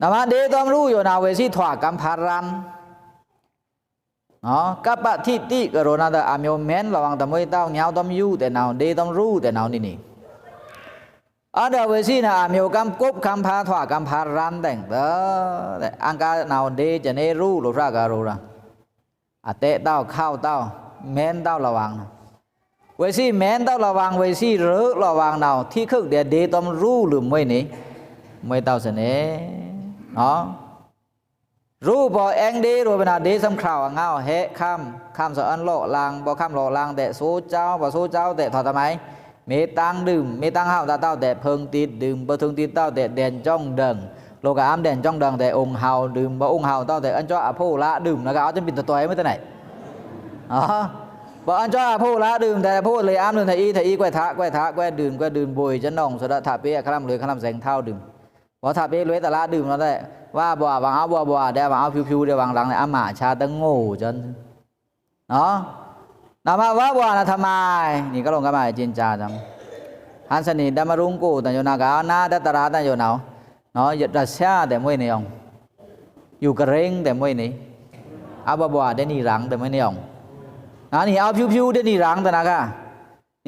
နဝ်ဒဲတမ်ရူယိုနဝ် ဝဲသီႏထွာကမ်ဖါရမ် နော် ကပ်ပတိတိကရိုနဝ် ဒဲအမျိုးမဲန်လဝ်ဝင်တမွေးတဝ် ငေါဝ်တမ်ယူတဲနဝ် ဒဲတမ်ရူတဲနဝ် နံနံ အဒဲဝဲသီႏနဝ် အမျိုးကမ်ကုပ်ကမ်ဖါ ထွာကမ်ဖါရမ်တဲင် ဒဲ ဒဲ အင်္ဂါနဝ် ဒဲစနေရူ လိုဖြာကရိုရ အတဲတဝ် ခဝ်တဝ် မဲန်တဝ်လဝ်ဝင်နဝ် ဝဲသီႏမဲန်တဝ်လဝ်ဝင် ဝဲသီႏရူလဝ်ဝင်နဝ် ထီခုတ်ဒဲ ဒဲတမ်ရူလိုမ်းမွေးနေ မွေးတဝ်စနေ နော် ရူပော်အဲင်ဒဲ လိုပနော် ဒဲသမ်ခြောက်အငေါဝ်ဟဲခမ်း ခမ်းသအၢၼ်လိုလင် ပော်ခမ်းလိုလင်ဒဲသိုးကြောင်း ပော်သိုးကြောင်းဒဲထွာတမိုင် မေးတန်းဒုံ မေးတန်းဟဝ်တဝ်ဒဲ ဖုံႏတိတ်းဒုံ ပော်ထုံႏတိတ်းတဝ်ဒဲ ဒဲန်ကြောင်းဒင် လိုကအမ်းဒဲန်ကြောင်းဒင်ဒဲ အောင်ဟဝ်ဒုံ ပော်အောင်ဟဝ်တဝ်ဒဲ အန်ကျော်အဖိုလါဒုံ နဂါအီၤတမ်ပီတတွဲမွေးတနယ် နော် ပော်အန်ကျော်အဖိုလါဒုံဒဲ အဖိုလေအမ်းဒုံ ထအီထအီ ကွဲးထကွဲးထကွဲးဒုံ ကွဲးဒုံဘွိုင်စနွင် သိုးဒဲထပေအခလမ်လွေခလမ်စဲင်ထဝ်ဒုံ ပော်ထပေလွေတလါဒုံ နော် ဒဲ ဝါဘွားဝင် အဘွားဘွားဒဲ ဝင်အဖျူဖျူဒဲ ဝင်လင်ဒဲ အမၢချါတငိုစၢ နော် နမဝါဘွားနဝ်ထမိုင် နံကလောင်ကမကျင်ကြာတမ် ဟန်စနီဒဲမရုံကိုတန်ယိုနဝ် ကနာဒဲတရာတန်ယိုနဝ် နော် ရသျှားဒဲမွေးနေအောင် ယူကရိန်းဒဲမွေးနေ အဘွားဘွားဒဲနံရင်ဒဲမွေးနေအောင် နော် နံအဖျူဖျူဒဲနံရင်တနာခါ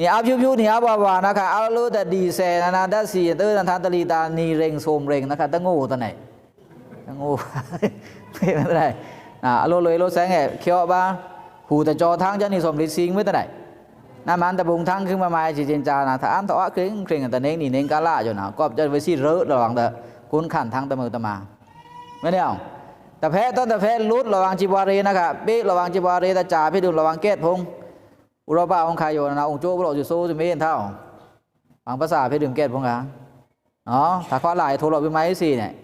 နံအဖျူဖျူနံအဘွားဘွားနခါ အလိုလိုဒဲဒီစဲနနာဒဲသီး တနထန်တလီတာ နံရင်သိုမ်ရင်နခါ တငိုတနယ် တငို မွေးတနယ် နော် အလိုလိုလိုစဲငဲ ချောဘွား ဟူတကျော်ထန်း ကနံသိုမ်လီစင်မွေးတနယ် နမန်တပုင်ထန်း ခုံမမိုင် ကျင်ကြာနဝ် ထအမ်းထအီခရင်ခရင် တနင်နံနင်ကလယိုနဝ် ကွပ်စဲဝဲသီႏရူလဝ်ဝင်ဒဲ ကွုန်ခန်ထန်းတမုတမါ မွေးနေအောင် တဖဲတတဖဲ လုတ်လဝ်ဝင်စံဘွားရေနခါ ပေလဝ်ဝင်စံဘွားရေ တကြာဖဲဒုံလဝ်ဝင်ကဲတ်ဖုံ ဥရောပအောင်ခါယိုနဝ် အောင်ကျိုးဘျိုးစူသိုးမေးထဝ် ဝင်ပစာဖဲဒုံကဲတ်ဖုံခါ နော် ထခွါလာယထိုးလီၤဘိမိုင်းသီးန့ၣ်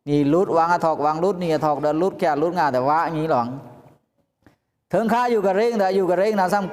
နံလုတ်ဝင်အထောက် ဝင်လုတ်နံအထောက်ဒဲ လုတ်ခါလုတ်ငါဒဲ ဝါအမီလီၤ ထိုင်ခါယူကရိန်း တႃႇယူကရိန်း နာ်သမ်ၵူၺ်းလႄႈ ရတ်ႉသျႃး ၵူၺ်းလႄႈ အမေရိကန် NATO သီးကူငီး အွၼ်လီၤ လမ်ႇဖေးၶမ်း ကနၣ်ရႃး မွဲၼ်ႈဢေႃႈ ၶိုၼ်းငႃးတၢင်ႇရတ်ႉသျႃး ဢိူဝ်ႈ ယူကရိန်း ၸဲးၼႃႇ သီးသိုဝ်ႈသိုဝ်ႈလႄႈ ၼေႃႈ ၵႂႃႇထူဝ်းၼႃႇ တေႃႇၼႃႇ သိုဝ်ႈဢသၢၼ်း တူင်ႇပႅတ်ႈ ၶိုၼ်းမႆႈဝဵင်းဝဵင်း ၼေႃႈ ၶိုၼ်းမႆႈတူင်ႇတူင်ႇဝဵင်း ၶိုၼ်းမႆႈၽုင်းၽုင်းလႅၼ်ႈ ၼေႃႈ ၵႃႈတုၵ်ႉၶ တုၵ်ႉၶ တၵ်ႉၵႃႈမႆႈမႆႈလႅၼ်ႈသိုဝ်ႈ ၵွပ်ႈတႄႉ ဝေႇသီႇၼေႃႈ တႄႉတႄႉ တၶဝ်ႈတဝ်ႈ ဢဝ်ရိုး ဢဝ်တိုၵ်း ဢဝ်ၼႆႉ လွင်ႈဝၢင်း တေႃးသ ၵႃႇလ ၶဵတ်ႉသမယ ဢၶိင်း ဢႃႈၼေႃႈ။ ဢိူဝ်ႈ ၽေးၵႃႈတွမ် တိူဝ်းပႃးမႃး ၼီႈထႅင်ႈၼီႈသွင် ၶိုၼ်းၼီႈဝႃႈ ငဝ်းၽေးၵႃႈထူဝ်းမႃးၼေႃႈ။ တႄႉတႄႉ ဢလူဝ်ႇပွႆႇ မဵတ်ႉတႃႇတြႃး တႄႉ ဢလူဝ်ႇမႃးထႅင်ႈမႂ်ႇ ဢလူဝ်ႇဢုင်ႇတေႃႇမဵတ်ႉတႃႇ တွင်းယူႇၵႃႇလၼေႃႈ။ ပုဢႃႇ ဢႃႇမဵတ်ႉတႃႇ ပသႃႇ ဢႃႇမဵတ်ႉတႃႇ ဢိူဝ်ႈၼႃႇ ဢႃႇမဵတ်ႉတႃႇ ပိူဝ်ႈမႃးဝၢင်း ၸၢင်ႈမႃးဝၢင်း လွတ်ႈတီႈမႃးဝၢင်း ဢိူဝ်ႈ မဵတ်ႉတႃႇႁၢဝ်ႈႁၢဝ်ႈ ဢၼ်သၽေႃးၽဵင်ႇၽဵင်ႇတႄႉ မႅၼ်ႈယဝ်ႉ။ ဢႃႈ ဝႃႈၼႆႉ ပေႃးတေႃႇမဵတ်ႉတႃႇ ပႆႇတၸီႉ လူဝ်ႇလွင်းမႃးငႃးဝႃႈ သဗ္ဗေ ဘဒ္ဒရာဏိ ပသၼ်တု မႃႇၵိၼ်ႇၸိ ပႃႇပမႃႇၵမႃႇ သဗ္ဗေ ဘဒ္ဒရာဏိ ပသၼ်တု မႃႇၵိၼ်ႇၸိ ပႃႇပမႃႇၵမႃႇ။ ဢႃႈ ပႃႇလိငဝ်း ၽြႃးငဝ်း ၽြႃးဢၼ်ပေႃးမဵတ်ႉတႃႇတႄႉ ၼေႃႈ ၽြႃးဢၼ်ပေႃးမဵတ်ႉတႃႇ ပေႃးလႆႈမႆႈလႄႈ လူဝ်ႇလမ်ႇပေႃးၼႆႉ ၵႃႈတႅင်ႇသတ်ႉတဝႃႇ ယႃႇမေႃတြႃး ၶႅမ်ႉသႃႇဢႁၢဝ်ႇဢေႃႈ တႁၢဝ်ႇတဝ်ႈမျူဝ်ႉ မေႃမိုၼ်ႇရူဝ်ႇ သွင်ထူဝ်ႇၺႃႇၺႃႇၼေႃႈ ၵႃႈတႅင်ႇသတ်ႉတဝႃႇ ယႃႇမေႃတြႃး ၶႅမ်ႉသႃႇဢႁၢဝ်ႇၼေႃႈ တႁၢဝ်ႇတဝ်ႈမျူဝ်ႉ မေႃမိုၼ်ႇရူဝ်ႇ သွင်ထူဝ်ႇၺႃႇၺႃႇၼေႃႈ ၵိၼ်ရူဝ်ႇၸမ်တလႅင်းပဵင်းဢႃႈမိူင်း ၵႃႈတႅင်ႇသတ်ႉတဝႃႇ ယႃႇမေႃတြႃး ၶႅမ်ႉသႃႇဢႁၢဝ်ႇၼေႃႈ တႁၢဝ်ႇတဝ်ႈမျူဝ်ႉ မေႃမိုၼ်ႇရူဝ်ႇ သွင်ထူဝ်ႇၺႃႇၺႃႇၼေႃႈ ဢလူဝ်ႇရတ်ႉဢႃႈ ပေႃးရတ်ႉတႄႉ သႃႇၽေးၵႃႈတိူဝ်းလႄႈ ပႃႇသႃႇလႄႈ ၽေးၵႃႈထွႆႇၸႃႉ မဵတ်ႉတႃႇသႃႇ ၼီႈယဝ်ႉ ဝၢင်းယဝ်ႉ ၽေးၵႃႈတေႃႇမေႃႈပႃႈမႂ်ႇ ၸႄႈၽေးၸႄႈတၢမ်ႇ မေႃႈပႃႈမႂ်ႇ ထႃႇဢမ်ႇမႃႇ ပေႃးမေႃႈပႃႈမႂ်ႇ ၽေးၵပ်း ထႃႇယူႇထႃႇၼဝ်ႇ ပေႃးတႁဝ်းတေႃႇ ၽေးၵႃႈတေႃႇမေႃႈပႃႈမႂ်ႇၼေႃႈ ဢႃႈ မဵတ်ႉတႃႇသႃႇ မိူဝ်ႈတၼ်းၼႆႉ ပေႃးဢႁဝ်းဢႃႇတႃႇ မၼ်းသမ်ႉယႃႇ ၽတ်ႉတရႃႇၼိ ၼေႃႈ ဢၽြေးဢၸႃႇ ဢလူၺ်ႈဢသႅင် မေႃႈပႃႈမႂ်ႇ ၽေးမေႃႈပႃႈမႂ်ႇရၢၼ်ႇ ယႃႇမေႃႈတႄႉသႃႇ ထႃႇၶႅမ်ႉသႃႇ ပႃႈမႃႇမႆႈတႄႉယဝ်ႉ ၽေးၵႃႈၶႅမ်ႉသႃႇတႄႉ ၸိုင်ၽြႃးၽြႃးၼေႃႈ ၼႃႇ ႁႄႉဢုင်ႇ ဗြဟ္မဝိဟာရ ႁႄႉထမ်ႇမႆႉ ဢုင်ႇ ဗြဟ္မထႃႇ ဢုင်ႇ မျၢတ်ႈထႃႇ ဢုင်ႇ ၽိူဝ်းတဝ်ႈထႃႇ ဢုင်ႇ သုတ်ႉတဝ်ႈထႃႇ ဢုင်ႇ ငၢမ်ႇတဝ်ႈထႃႇ တႄႉၼေႃႈ ဝႃႈ ဢလူဝ်ႇဢုင်ႇတေႃႇမဵတ်ႉတႃႇၼႆႉၼႆႉ ၼႃႇဝႃႈ ဢၼ်ၼႃႇ ဝေႇၸၢင်ႇၵရေႇ ႁေႃးတတ်ႉတရႃႇၼႃႇၼေႃႈ ဢမိၼ်ႇၼႆႉမႂ်ႇ ဢယမ်ႇသုတ်ႉ ဢုၵ်ႉၸႃႇ လႄႈၵေႃႈ လေႃးၵ လေႃးၶမ်းယူႇၼႃႇ ၶိုၼ်းၵႃႈတႅင်ႇ ဢုၵ်ႉၸႃႇယူႇၼႃႇ ရွၼ်ႇတႄႇ ဢုၵ်ႉၸႃႇ ၶမ်းတႄႇ ဢုၵ်ႉၸႃႇ ဢုၵ်ႉၸႃႇ ဢဝ်ဢႃႇၸိူဝ်ႉ ဢဝ်ဢႃႇမဵဝ်း ၼႃႇၵေႃႈ ၶိုၼ်းၵႃႈတႅင်ႇ တၶူဝ်း ဢုၵ်ႉၸႃႇ ဢၵူဝ်ႇယူႇၼႃႇ တၶူဝ်း ထမ်ႇမႆႇၼႃႇ ယၢမ်ႈလိူဝ်ဝၢင်းႁွင်ႉပူၺ် ၼႃႇ ဢလဝ်ႇၵ ၽီႇပလူႇၼႃႇ ရီႇၽြႃး ဢလဝ်ႇၵ ၽီႇပလူႇၼႃႇ ၽြႃးၵႃႈထိုင်ၶျွတ်ႈ ၵႃႈထိုင်ယိၼ်းၵျေး တႅင်ႇသိုဝ်ႈ ၵႃႈထိုင်ငႄးသိုဝ်ႈ ၼၢဝ်တႅင်ႇၶႃႈတႄႉ လဝ်ႈထၢင်ႇ ဢိူဝ်ႈ ဝႆႉသီႇမိုဝ်း ၸူဝ်ႈၽႃႈပၢၼ်ႇ ဢေႃႈ ၵႃႈဢဝ်လၢၼ်ႇတၢင်းငဝ်း ရီႇပုၵ်ႉၶျႃႇၼႃႇၼေႃႈ ဝႆႉရီႇၸမ်ၽြႃး ဢဝ်ဝၢင်းၵႃႈလူးတႃႉ ပိင်ႇၺႃႇယေႇ ဢသ မေး ၶျိင်ႇၵႃႇ လူးယဝ်ႉ ပေႃးမႅၼ်ႈတႃႇမႅၼ်ႈသဵင် မႃးပႃးထမ်ႇမႆႇ ရီႇဝႃႈ ပိင်ႇၺႃႇရေႇၵေႃႈလူးၼႃႇ ဢဝ်ဝႆႉရီႇယူႇ လွၼ်ႉလွၼ်ႉ ဝၢင်းၵႃႈသွၼ်ပိင်ႇၺႃႇၼႃႇ ၽေးၵႃႈရီႇတႃႉဝၢင်း တသဵင်ႈတမ်းယူႇမႂ်ႇ ၽေးၵႃႈရီႇတႃႉ ၸႅတ်ႈတႃႉၼႃႇဝႃႈ ဝႃႈႁႂ်ႈပိင်ႇၺႃႇရေႇတႄႉၼေႃႈ မႃးဢလူဝ်ႇရီႇဢႃႈ ၵႃႈၼႃႇၼႆႉ လူဝ်ႇၶၢမ်ႇယူႇၼႃႇ ပေႃးရီႇဢႃႈ လဝ်ႈဝၢင်းၼႃႇ ၵျိူၵ်ႈတႃႉၼႃႇ ၸႅတ်ႈၼႃႇတႃႉၶႃႈ ဢူဝ်ႈၼေႃႈ မိူဝ်ႈၼႆႉ ဢႃႈ ၼႃႇ ၽေးဢႃႈ တေႃႇပိင်ႇၺႃႇ မိူဝ်ႈၼႆႉ လူဝ်ႇပေႉ ပေႃးရီႇဢႃႈ တႃႇတႄႉ မိူဝ်ႈၽႃႈၵၢင်ႈ ဝၢင်းၼႃႈ ၸႅတ်ႈၼႃႇ တႃႇလူဝ်ႇပၼ်ၼေႃႈ လူဝ်ႇပေႉ ဝႃႈမႅၼ်ႈသီႇၼႃႇၶႃႈ ပိူင်ႈၽေးတႃႉ ဢႃႈ ဝၢင်းၵႃႈရီႇ ထႃႈယူႇၼႃႇ ၵွပ်ႈပိူဝ်ႈမႅၼ်ႈသီႇၼႃႇ တႄႉ ဢႃႈ ဝၢင်းရီႇၼႃႇၶႃႈ ၵႃႈထႃႈ လူဝ်ႇၽြွင်ႈလူဝ်ႇၽြႃး ပေႃးတႄႉ ဢလူဝ်ႇ တေႃႇၼႄႇ ၶႂ်ႈၼႄႇ ၽေးသႃႇ ၸွႆႈၸွႆႈ ဢၼ်ၼၼ်ႉၵေႃႈ ၶိုၼ်းၵႃႈတႅင်ႇ ဢုၵ်ႉၸႃႇပိတ်ႉၸေးယူႇၼေႃႈ။ ထမ်ႇမႆႇ ဢုၵ်ႉၸႃႇၼႃႇ ႁဝ်းလိူဝ်ဝၢင်းႁွင်ႉပူၺ် လဝ်ႈၽြႃး ၽြႃးတေႃးတတ်ႉတိတႃႇ ပ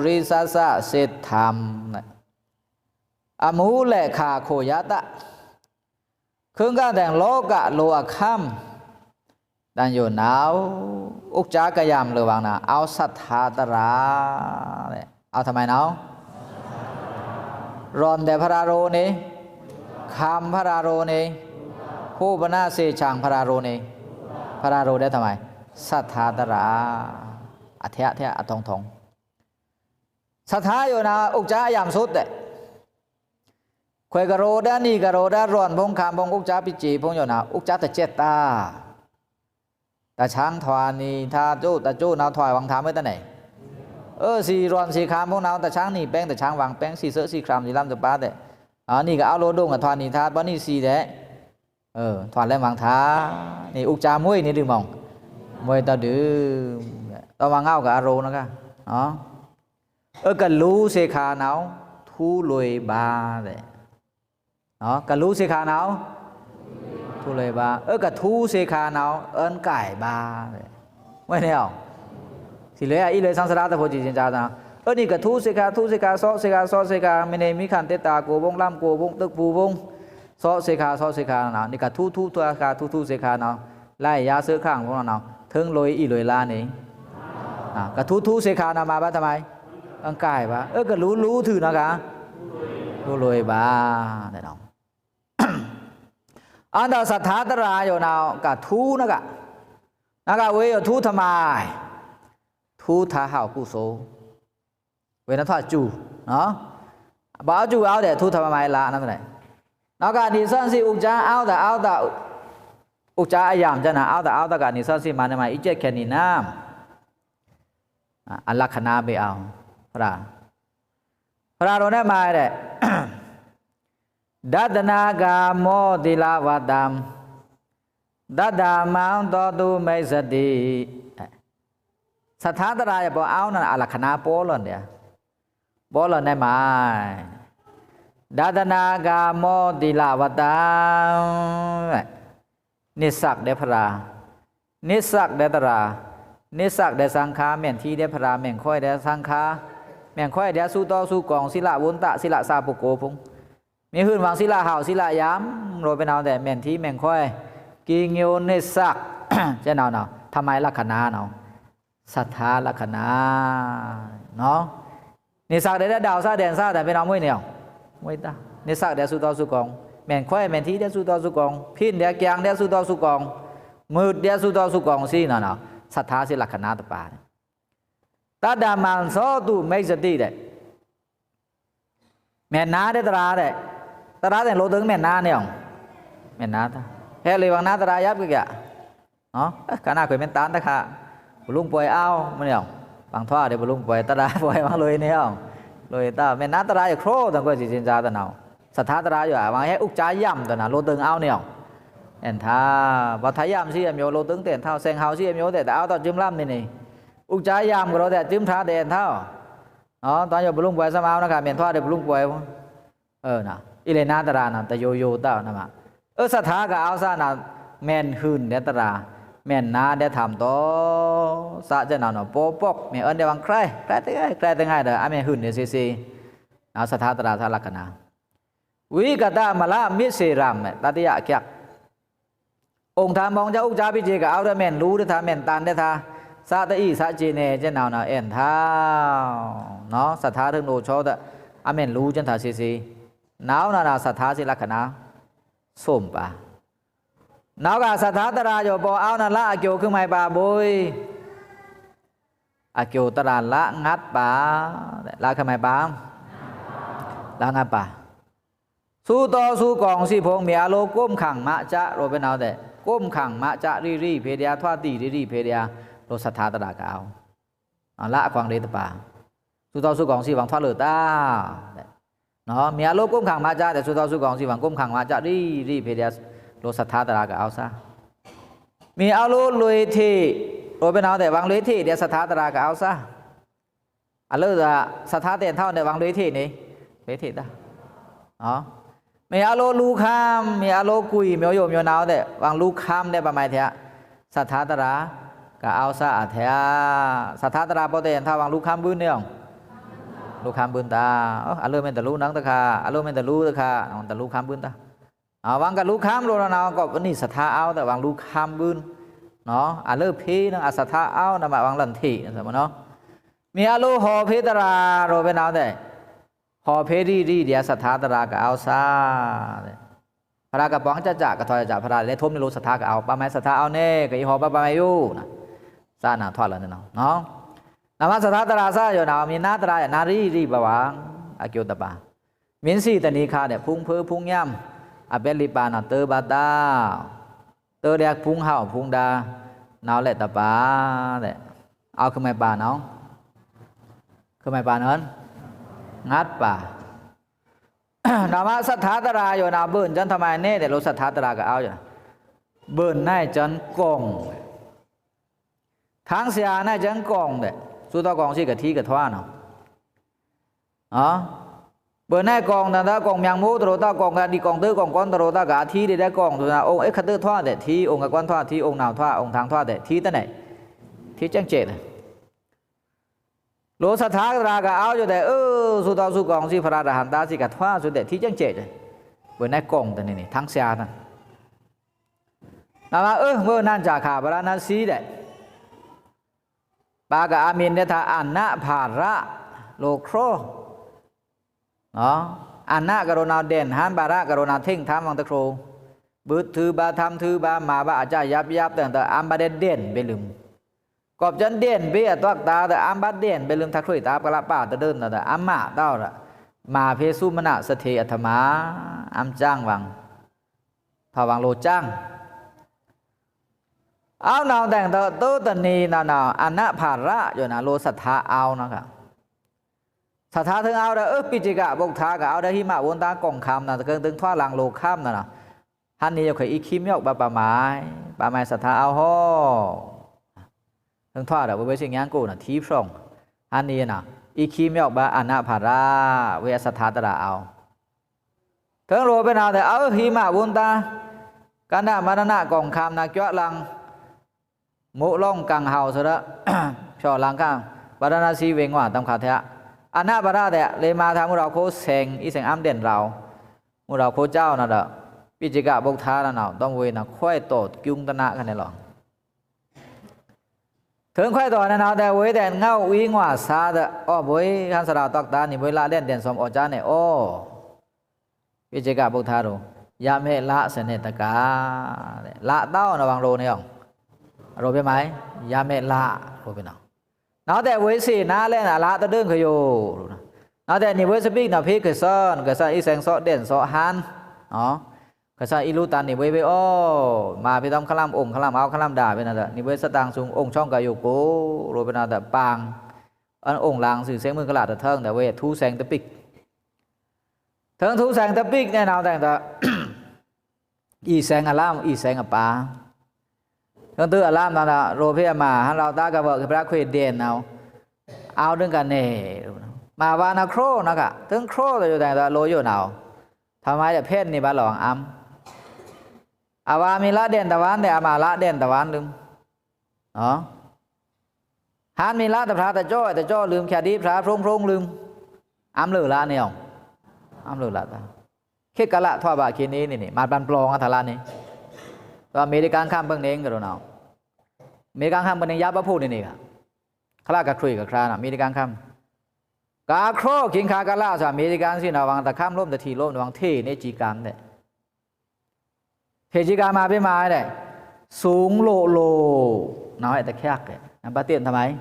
ုရိသတ်ႉသ သတ်ႉထမ်ႇ ၼႃႇ အမူးလဲ့ခါခိုယသ ခုံကတဲ့လောကလိုအခံ တန်ယိုနဝ် ဥက္ကဋ္ဌကယမ်လွေဝင်းနဝ် အောက်သတ်္ထါတရာ တဲ့ အောက်သမိုင်းနဝ် ရွန်တဲ့ဖရာရိုနေ ခံဖရာရိုနေ ဟူပနစေချံဖရာရိုနေ ဖရာရိုတဲ့သမိုင်း သတ်္ထါတရာ အထျဲအထျဲအထုံထုံ သတ်္ထါယိုနဝ် ဥက္ကဋ္ဌအယမ်သုတ်တဲ့ ခွေကရိုဒၣ် နံကရိုဒၣ် ရွန်ဖုံး ခံဖုံး ဥက္ကဋ္ဌပိတ်စေ့ဖုံးယိုနဝ် ဥက္ကဋ္ဌတစဲးတာ တဆန်းထွာနံၤ ထါကျိုး တကျိုးနဝ် ထွာဝင်းထါမွေးတန့ၣ် အဵု သီရွန်သီခံဖုံးနဝ် တဆန်းနံၤပဲင်း တဆန်းဝင်းပဲင်း သီသိုပ်သီခြံ သီလမ်းသီပါတဲ့ အနံၤကအဝ်လိုဒိုင် ထွာနံၤထါ ပနံၤသီတဲ့ ထွာလဲဝင်းထါ နံၤဥက္ကဋ္ဌမွေးနံၤဒုမွောင် မွေးတဒု တဝင်းငဝ်ကအရိုနဂါ အဵု ကလူးသေခါနဝ် ထူလွေဘႃးတဲ့ ကလူးသေခါနဝ် ထူလွေဘႃး အဵု ကထူးသေခါနဝ် အဵုန်ကၢႆဘႃး မွေးန့ၣ် သီလွေအီလွေသင်္သာရတဖိ စံစင်စာသနာ် အဵု နံၤကထူးသေခါ ထူးသေခါ သော့သေခါ သော့သေခါ မီးနေမီးခန် တေတာကိုဖုံး လမ်းကိုဖုံး တိုက်ဖူဖုံး သော့သေခါ သော့သေခါနဝ် နံၤကထူးထူးထွာခါ ထူးထူးသေခါနဝ် လဲယါသိုပ်ခၢင်ဖုံးနဝ် ထိုင်လွေအီလွေလါန့ၣ် ကထူးထူးသေခါနဝ် မၤဘႃးသမိုင်း အဵုန်ကၢႆဘႃး အဵု ကလူးလူးထုးနဂါ ထူးလွေဘ၃း အၼ်ဒၣ်သတ်္ထါတရာယိုနဝ် ကထူးနဂါ နဂါဝေယို ထူးသမိုင်း ထူးထါဟဝ်ကူသိုဝ် ဝေနထွာစူ ဘၣ်အဝ်စူအဝ်ဒဲး ထူးသမိုင်းလါ နဂါနီသွဉ်းသီး ဥက္ကဋ္ဌအဝ်ဒၣ် အဝ်ဒၣ် ဥက္ကဋ္ဌအယမ်ကနဝ် အဝ်ဒၣ် အဝ်ဒၣ်ကနီသွဉ်းသီး မၤန့ၢ်မၤ အီကၠဲးခဲနံၤနမ် အလက္ခဏာ ဘႄႈအဝ် ဖရာ ဖရာရိုးန့ၣ်မၤဒဲး ဒသနဂါမောသီလဝတံ သဒ္ဓမံသောတုမစ္ဆတိ သတ်္ထါတရာယဘို့ အဝ်နဝ် အလက္ခဏာ ပောလန်ဒဲး ပောလန်န့ၣ်မၤ ဒသနဂါမောသီလဝတံ နစ်သၢၵ်ႈဒဲးဖရာ နစ်သၢၵ်ႈဒဲးတရာ နစ်သၢၵ်ႈဒဲးသင်္ဃါ မႅၼ်ႈထီးဒဲးဖရာ မႅၼ်ႈခွဲးဒဲးသင်္ဃါ မႅၼ်ႈခွဲးဒဲးသူးတီသူးကောင်း သီလဝုၼ်တ သီလသၢပုဂ္ဂိုလ်ဖုံး မီးဟုိုၼ်ဝၢင်း သီလဟဝ် သီလယမ် ရိုးပၢၼ်ဢဝ်ဒဲး မႅၼ်ႈထီး မႅၼ်ႈခွဲး ကံယို နစ်သၢၵ်ႈ ကဲနဝ်နဝ် သမိုင်းလက္ခဏာနဝ် သတ်္ထါလက္ခဏာ နစ်သၢၵ်ႈဒဲး ဒဝ်သၢၵ်ႈဒဲး သၢၵ်ႈဒဲး ပီႈၼွင်ႉ မွေးန့ၣ် မွေးတႃႉ နစ်သၢၵ်ႈဒဲး သူးတီသူးကောင်း မႅၼ်ႈခွဲး မႅၼ်ႈထီးဒဲး သူးတီသူးကောင်း ဖီၼ်ဒဲး ကႅင်ဒဲး သူးတီသူးကောင်း မိုတ်ဒဲး သူးတီသူးကောင်း သီနဝ်နဝ် သတ်္ထါသီးလက္ခဏာတပၢၼ် သဒ္ဓမံသောတုမစ္ဆတိဒဲး မႅၼ်ႈနၤဒဲးတရာဒဲး တရာဒဲး လိုဒိုင်မႅၼ်ႈနၤန့ၣ် မႅၼ်ႈနၤတႃႉ ဟဲလွေဝၢင်းနၤတရာယပ်ကၠႃႉ ကၢၼ်ၼႃႈခွေးမၼ်းတၢၼ်တခါ ပလုင်းပွယ်အဝ်မၼ်းယဝ် ပၢင်ထွားဒဲး ပလုင်းပွယ်တရာပွယ်ဝၢင်းလွေးန့ၣ်ယဝ် လွေးတႃႉ မၼ်းနၢတ်ႈတရာယဝ် ခြောက်တန်ခွေး စံးစင်ၸႃးတၢင်းနဝ် သတ်ႉထႃးတရာယဝ် အဝ်ဟဲ ဥက္ကၸႃးယမ်ႇတၢင်းနဝ် လိုတ်တိူင်းအဝ်န့ၣ်ယဝ် အဲၼ်ထႃႈ ပေႃးထႃးယမ်ႇသီႇအမျိုး လိုတ်တိူင်းတႄႉ အဲၼ်ထႃႈ သႅင်ႇႁၢဝ်သီႇအမျိုးတႄႉ တဢဝ်တေၸိုမ်းလမ်းန့ၣ်ၼႆ ဥက္ကၸႃးယမ်ႇကရေႃးတႄႉ ၸိုမ်းထႃးတႄႉ အဲၼ်ထႃႈ ဢေႃႈ တၢင်းယဝ် ပလုင်းပွယ်သမ်ႉဢဝ်ၼႃႇၶႃႈ မၼ်းထွႃးတႄႉ ပလုင်းပွယ် ဢိူဝ်ႈ ၼႃႇ ဢီႈလႄႈ ၼႃႈတြႃးၼႃႇ တယူဝ်းယူဝ်းတႃႉၼႃႇမႃး။ ဢိူဝ်ႈ သတ်ႉထႃးၵေႃႈ ဢဝ်သႃႇၼႃႇ မႅၼ်ႈႁိုၼ်ႇလႄႈတြႃး မႅၼ်ႈၼႃႈလႄႈထမ်ႇတေႃး သႃႇၸႂ်ၼႃႇၼေႃႈ။ ပေႃးပွၵ်ႈ မႅၼ်ႈဢိူၼ်းလႄႈ ဝၢင်းၶႂ်ႈ ၶႂ်ႈတၢင်းငၢႆႈ ၶႂ်ႈတၢင်းငၢႆႈတႄႉ ဢႃႈ မႅၼ်ႈႁိုၼ်ႇလႄႈသေသေ ၼႃႇ သတ်ႉထႃးတြႃး သႃႇလၵ်ႉၶၼႃႇ။ ဝိၵတမလမိတ်ႉသေရံ တတိယၶျၢၵ်ႈ ဢုင်ႇထႃႇမွင်ႇၸဝ်ႈ ဢုၵ်ႉၸႃႇပိတ်ႉၸေႇၵေႃႈ ဢဝ်တႄႉ မႅၼ်ႈလူတႄႉထႃႈ မႅၼ်ႈတၢၼ်ႇတႄႉထႃႈ သႃႇတဢိတ်ႉသႃႇၸေႇၼေႇ ၸိူင်ႉၼၼ်ၼေႃႈ ဢၼ်ထႃႈ ၼေႃႈ သတ်ႉထႃးထိုင်လူဝ်ႇသေတႃႉ ဢႃႈ မႅၼ်ႈလူၸိူင်ႉထႃႈသေသေ ၼႃႇ ၼႃႇ ၼႃႇ သတ်ႉထႃးသေလၵ်ႉၶၼႃႇ သူမ်ႈပႃး ၼႃႇ ၵႃႈသတ်ႉထႃးတြႃးယူႇ ပေႃးဢဝ်ၼၼ်ႉလႃႈ ဢၵျူဝ်းၶိုၼ်းမႆႈပႃးပူၺ်း ဢၵျူဝ်းတြႃးလႃႈငၢတ်ႈပႃး လႃႈၶိုၼ်းမႆႈပႃး လႃႈငၢတ်ႈပႃး သူးတေႃႇသူးၵွင်ႇသီႇၽုင် မီးဢလူဝ်းၵုမ်းၶင်မႃးၸႃႉ ႁူဝ်ပဵၼ်ဢဝ်တႄႉ ၵုမ်းၶင်မႃးၸႃႉ ရီႇရီႇၽေးတႄႉ ထွႆႇတီႇရီႇရီႇၽေးတႄႉ လူဝ်ႇသတ်ႉထႃးတြႃးၵႃႈဢဝ် ဢႃႈ လႃႈၵွင်ႈလႄႈတပႃး သူးတေႃႇသူးၵွင်ႇသီႇၽုင် ထွႆႇလိူဝ်တႃႉ ၼေႃႈ မီးဢလူဝ်းၵုမ်းၶင်မႃးၸႃႉတႄႉ သူးတေႃႇသူးၵွင်ႇသီႇၽုင် ၵုမ်းၶင်မႃးၸႃႉ ရီႇရီႇၽေးတႄႉ လူဝ်ႇသတ်ႉထႃးတြႃးၵႃႈဢဝ်သႃႇ မီးဢလူဝ်းလူၺ်ႈထေႇ ႁူဝ်ပဵၼ်ဢဝ်တႄႉ ဝၢင်းလူၺ်ႈထေႇတႄႉ သတ်ႉထႃးတြႃးၵႃႈဢဝ်သႃႇ ဢလူဝ်း သတ်ႉထႃးတႄႉ ထဝ်ႈၼႆႉ ဝၢင်းလူၺ်ႈထေႇၼႆႉ လူၺ်ႈထေႇတႃႉ ၼေႃႈ မီးဢလူဝ်းလူႉၶၢမ်ႇ မီးဢလူဝ်းၵုၺ်ႇ မဵဝ်းယူဝ်ႇမဵဝ်းၼၢဝ်းတႄႉ ဝၢင်းလူႉၶၢမ်ႇတႄႉ ပႃးမႆႈထႅင်ႈ သတ်ႉထႃးတြႃး ၵႃႈဢဝ်သႃႇထႅင်ႈ သတ်ႉထႃးတြႃး ပေႃးတႄႉ ထဝ်ႈဝၢင်းလူႉၶၢမ်ႇ ပိုၼ်းၼႆႉ လိုꩻခမ်းဗွိုင်းတာ။ အလိုꩻမ့ၢ်တလိုꩻနင်တခါ၊ အလိုꩻမ့ၢ်တလိုꩻတခါ၊ တလိုꩻခမ်းဗွိုင်းတာ။ အဝံကလိုꩻခမ်းလိုꩻနဝ်ꩻ ကော့ပနီသထာအဝ်တဲ့ ဝံလူႏခမ်းဗွိုင်း နော်၊ အလိုꩻဖေႏနင်အသထာအဝ်နမဝံလန်ထေꩻ နော်။ မီးအလိုꩻဟော်ဖေႏတရာႏ လိုꩻဖေႏနဝ်တဲ့ ဟော်ဖေႏရီရီႏဒီး အသထာတရာႏကအဝ်ႏသာတဲ့။ ဖရာကပွင်ႏစစ ကထွာစစ ဖရာလဲထုံးနုဲ့လိုꩻသထာကအဝ်ႏ၊ ပမဝ်သထာအဝ်ႏနယ် ကအီဟော်ဗာႏပမဝ်ယိုနဝ်။ သနာထွာလန်နဝ် နော်။ နဝ်သထာတရာႏသာယိုနဝ် မီးနါတရာႏ နါရီရီႏဗာႏဝံ အကျိုးတပါ။ မီးသီတနံၤခါတဲ့ ဖုံႏဖုံႏညမ်း အပဲလိပ်ပါနဝ် တဵုဗာႏတာ တဵုဒျာႏဖုံႏဟဝ်ဖုံႏဒါ နဝ်လဲ့တပါတဲ့။ အဝ်ႏခွဲးမုၢ်ပါနဝ်၊ ခွဲးမုၢ်ပါနဝ် ငတ်ပါ။ နဝ်သထာတရာႏယိုနဝ် ဗိုလ်ချင်ႏထမိုင်နယ်တဲ့ လိုꩻသထာတရာႏကအဝ်ႏယိုနဝ်၊ ဗိုလ်ချင်ႏကုင်၊ ထင်းဆရာနဲ့ကျန်ကုင်တဲ့။ သူတောက်ကုင်စ့ကထီကထွာနော်။ နော်။ ဗိုလ်ချင်ႏကုင်တဲ့ ကုင်မုၢ်မိုးတရိုတာ ကုင်ကဒီး ကုင်တဵုကုင်ကွန်တရိုတာကအထီဒီး ကုင်သူနဝ် အိုင်အဲခတဵုထွာတဲ့ ထီ၊ အိုင်ကကွန်ထွာထီ၊ အိုင်နဝ်ထွာ၊ အိုင်ထင်းထွာတဲ့ ထီတနယ်၊ ထီကျန်စဲ့တဲ့။ လိုꩻသထာတရာႏကအဝ်ႏယိုတဲ့ အို သူတောက်သူကုင်စ့ ဖရာရဟန္တာစ့ကထွာသူတဲ့ ထီကျန်စဲ့တဲ့။ ဗိုလ်ချင်ႏကုင်တဲ့နယ် ထင်းဆရာတဲ့။ နဝ် အို ဗိုလ်ချင်ႏစခါ ဗာရာဏသီတဲ့ ပါကအမံးတဲ့ထါ အနဖရာလိုꩻခရော နော်။ အနကရိုနဝ်ဒိန်ဟန် ဖရာကရိုနဝ်ထိင်ထမ်းဝံတခရော၊ ဗိုလ်ထုဗာႏထမ်းထုဗာႏ မၤဗာႏအစယပ်ယပ်တဲ့ အံဗာႏဒိန်ဗေလုမ်၊ ကောပ်ကျန်ဒိန်ဗေအသွက်တာတဲ့ အံဗာႏဒိန်ဗေလုမ်၊ ထခွေတၢပ်ကလပါတဒိုန်တဲ့ အမၤတဝ်ရ၊ မၤဖေသူမနသထေအထမ အံစံဝံ ထဝံလိုꩻစံ။ အဝ်နဝ်တဲ့ တတနံၤနဝ်နဝ် အနဖရာယိုနဝ် လိုꩻသထာအဝ်နခါ သထာထိုင်အဝ်ဒီး အို ပိတ်စကဗုဒ္ဓါကအဝ်ဒီး ဟိမဝုန်တာကုင်ခမ်းနဝ် တကုင်ထိုင်ထွာလင်လိုꩻခမ်းနဝ်နဝ် ဟန်နေယခွေအီခိမျောက်ဗာႏပမဝ်၊ ပမဝ်သထာအဝ်ဟော ထိုင်ထွာဒီး ဝေဝေသင်ညံကိုနဝ် ထီဖြုံ၊ ဟန်နေနဝ် အီခိမျောက်ဗာႏအနဖရာ ဝေအသထာတရာႏအဝ် ထိုင်လိုꩻဖေႏနဝ်တဲ့ အို ဟိမဝုန်တာ ကန္ဒမရဏကုင်ခမ်းနဝ် ကွလင် မိုးလောင်းကင်ဟဝ်သရ ဖြောလင်ခမ်း ဗာရာဏသီဝေငွာတမ်ခါထဲ အနဖရာတဲ့ လေမၤထါမူရဝ်ခိုသင် အီသင်အံဒိန်ရဝ် မူရဝ်ခိုစဝ်နဝ်ဒီး ပိတ်စကဗုဒ္ဓါနဝ် တမ်ဝေနဝ် ခွဲတောက်ကျုံတနခါန့ၣ်လီၤ။ ထိုင်ခွဲတောက်နဝ်တဲ့ ဝေတဲ့ ငဝ်အီငွာသါတဲ့ အိုဘွေ ဟန်သရသွက်တာ နံဗွေလဒိန်ဒိန်သွမ်အိုစါန့ၣ် အို ပိတ်စကဗုဒ္ဓါလို ယမဲလသန့တကါ လတဝ်နဝ်ဝံလိုꩻန့ၣ် အလိုꩻဖေႏမဝ် ယမဲလလိုꩻဖေႏနဝ် နဝ်တဲ့ ဝေသေနလဲနဝ် လတဒိုန်ခယို နဝ်တဲ့ နံဗွေသပိကနဝ် ဖေကသွန် ကသွန်အီသင်သောဒိန်သောဟန် နော် ကသွန်အီလူတန်နံဗွေဝေအို မၤဖေသွမ်ခလမ် အိုင်ခလမ် အဝ်ခလမ်ဒါဝေနဝ်တဲ့ နံဗွေသတင်သုင် အိုင်ချောင်းကယိုကို လိုꩻဖေႏနဝ်တဲ့ ပင် အအိုင်လင်သုင် သင်မုၢ်ကလတထဵင်တဲ့ ဝေထူသင်တပိက ထိုင်ထူသင်တပိကန့ၣ်နဝ်တဲ့ အီသင်အလမ်း အီသင်အပါ ထိုင်တဵုအလမ်းနဝ် လိုꩻဖေႏအမၤ ဟန်ရဝ်တာကဝဲ ကဖျာခွေဒိန်နဝ် အဝ်ဒိုင်ကန့ၣ် မၤဝါနဝ်ခရောနခါ ထိုင်ခရောဒီးယိုတဲ့ လိုꩻယိုနဝ် ထမိုင်ဒီးဖဲန့ၣ်ဗာႏလီၤအံ အဝါမီလဒိန်တဝါန့ၣ် အမၤလဒိန်တဝါလုမ် နော် ဟန်မီလတဖျာတကၠောတကၠောလုမ် ချဒီဖျာဖြုံဖြုံလုမ် အံလိုꩻလန့ၣ် အံလိုꩻလတၢ် ခေတ်ကာလထွာဗာႏခေတ်န့ၣ်န့ၣ် မၤပန်ပျော်ငါထလါန့ၣ် ဒီးအမေရိကန်ခမ်းပင်းန့ၣ်ကရိုနဝ် အမေရိကန်ခမ်းပင်းန့ၣ် ယါပဖိုးန့ၣ်န့ၣ်က ခလကခရွေကခရါနဝ် အမေရိကန်ခမ်း ကခရော ခင်ခါကာလဆို အမေရိကန်စံနဝ် ဝံတခမ်းလိုမ်းတထီလိုမ်း ဝံထေ့န့ၣ်စံကၣ်န့ၣ် ထေ့စံကၣ်မၤဖေႏမဝ်တဲ့ သုင်လိုꩻလိုꩻ နဝ်ဟဲတချၢၵ်ၵ် နံပါတ်တစ် ထမိုင်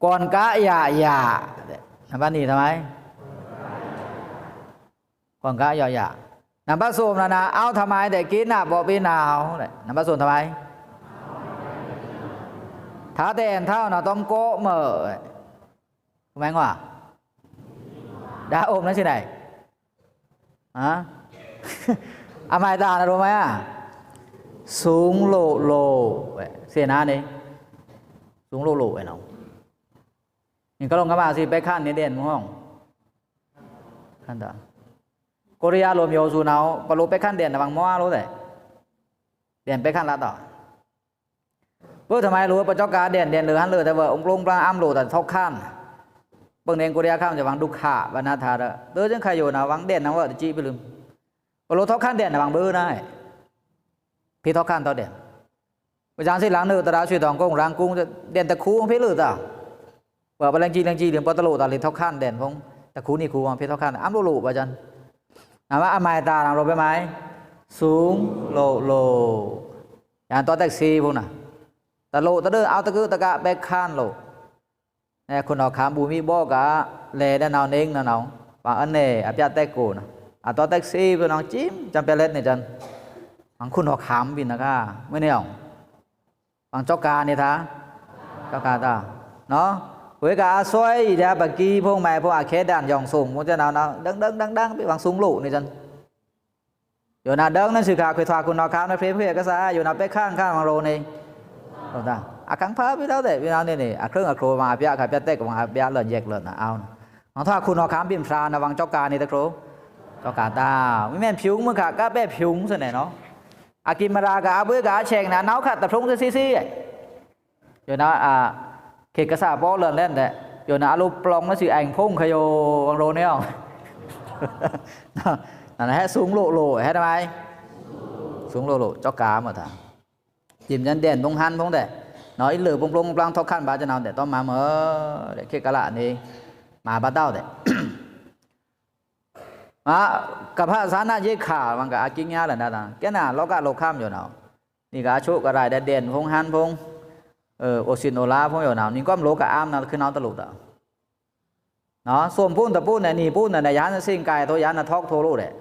ကွန်ကယယ နံပါတ်နှစ် ထမိုင် ကွန်ကယယ နံပါတ်သုံး နဝ် အဝ်ထမိုင်တဲ့ က့နဗော်ပ့နဝ် နံပါတ်သုံး ထမိုင် ထါတဲနဝ် နဝ် တွမ်ကောမၢ ထမိုင်ဝါ ဒါအိုမ်နဝ် သ့ၣ်နဝ် ဟါ အမၤတၢ်နဝ် ထမိုင် သုင်လိုꩻလိုꩻ သ့ၣ်နဝ်န့ၣ် သုင်လိုꩻလိုꩻဝဲနဝ် နံကလောင်ကမၤသီပဲခန့်န့ၣ် ဒိန်မွင် ခန့်တၢ် ကိုရီးယားလိုမျိုးဆိုနဝ် ပလိုပဲခန့်ဒိန်နဝ် မွာလိုတဲ့ ဒိန်ပဲခန့်လတ်တော့ ပထမိုင်လို ပကျော်ကားဒိန် ဒိန်လိုဟန်လို တဲဝဲ အုံပလုံပလန် အံလိုတဲ့ ထောက်ခံ ဗွန်ႏကိုရီးယားခမ်း စ့ဝွင်ဒုက္ခဗနာထါရ ဒို့စ့ၢ်ခါယိုနာ ဝွင်ဒဲန်နဝ်တစံးဖီလံ။ ပလိုထောက်ခံဒဲန်နဝ်ဘိုနာ ဖေထောက်ခံတော့ဒဲန် ပစံးစံးလင်နုတရာဆွေတောင်ကုန်း ရန်ကုန် ဒဲန်တခူးဖေႏလိုတာ။ ပပလင်ကြီးလင်ကြီးလင် ပတလိုတာလေ ထောက်ခံဒဲန်ဖုံး တခူးနီခူးဝွင်ဖေထောက်ခံ အမ်းလိုလိုပါစံး။ နမအမိုင်တာရန်လိုပဲမိုင် စုံလိုလို ယန်တော့တက္ကစီဖုံးနာ တလိုတဒို့ အောက်တကုတကပဲခန့်လို အဲခုနောခမ်းဘူမိဘောကလဲဒနဝ်နင်းနဝ် ပအနဲအပြတ်သက်ကိုနာ အတော့တက္ကစီဖုံးနာ ကျိမ်စံးပဲလက်နေစံး မင်ခုနောခမ်းဘိနခါ မွေးနေအောင် မင်ကျောက်ကားနေတာ ကျောက်ကားတာနော် ဝေကအဆွဲအီဒပကီဖုံးမိုင်ဖုံးအခဲဒန်ယောင်စုံမွေးစံးနဝ်နဝ် ဒင်းဒင်းဒင်းဒင်း ဝင်စုံလိုနေစံး ယိုနာဒင်းနွေးစုခါခွေထွားခုနောခမ်းနဖျေးဖျေးကစား ယိုနာပဲခန့်ခန့်မင်ရိုနေ ဟုတ်တာ အခန်းဖားပြီးတော့တဲ့ ပြီးတော့နေနေ အခรื่องအခရိုးမှာအပြတ်ခါပြတ်သက်ကွာအပြတ်လန်ရက်လန်အောင် မင်ထွားခုနောခမ်းဘိမ်ဖျားနဝ် မင်ကျောက်ကားနေတခရိုး ကျောက်ကားတာ မီးမဲန်ဖြုံးမွေးခါကပဲဖြုံးစနေနော် အကီမရာကအဘွေကအချက်နာ နောက်ခါတဖြုံးသေးသေးသေး ယိုနာ အာ ခေတ်ကစားပေါ်လန်လန်တဲ့ ယိုနာအလိုပလောင်နွေးစုအိမ်ဖုံးခရိုး မင်ရိုနေအောင် နဟဲစုံလိုလို ဟဲတမိုင် စုံလိုလို ကျောက်ကားမွေးတာ ကျိမ်စံးဒဲန်ဖုံးဟန်ဖုံးတဲ့ နော် အီလိုပုံပုံပလင်ထောက်ခံပါစံးနဝ်တဲ့ တော့မမွေးတဲ့ ခေတ်ကလာနေ မပါတော့တဲ့ မကဖားစားနပ်ရိက္ခာ မင်ကအကင်းညာလန်ဒါ ကဲနာလောကလိုခမ်းယိုနာ နီကအချိုကရာဒဲန်ဖုံးဟန်ဖုံး အဲအိုစင်အိုလာဖုံးယိုနာ နီကွမ်လိုကအမ်းနဝ်ခုနဝ်တလိုတာ နော် စုံဖုံးတပုံးနဲ့ နီပုံးနဲ့ ယဟန်စင်ကိုင်ထို ယဟန်ထောက်ထိုလို့တဲ့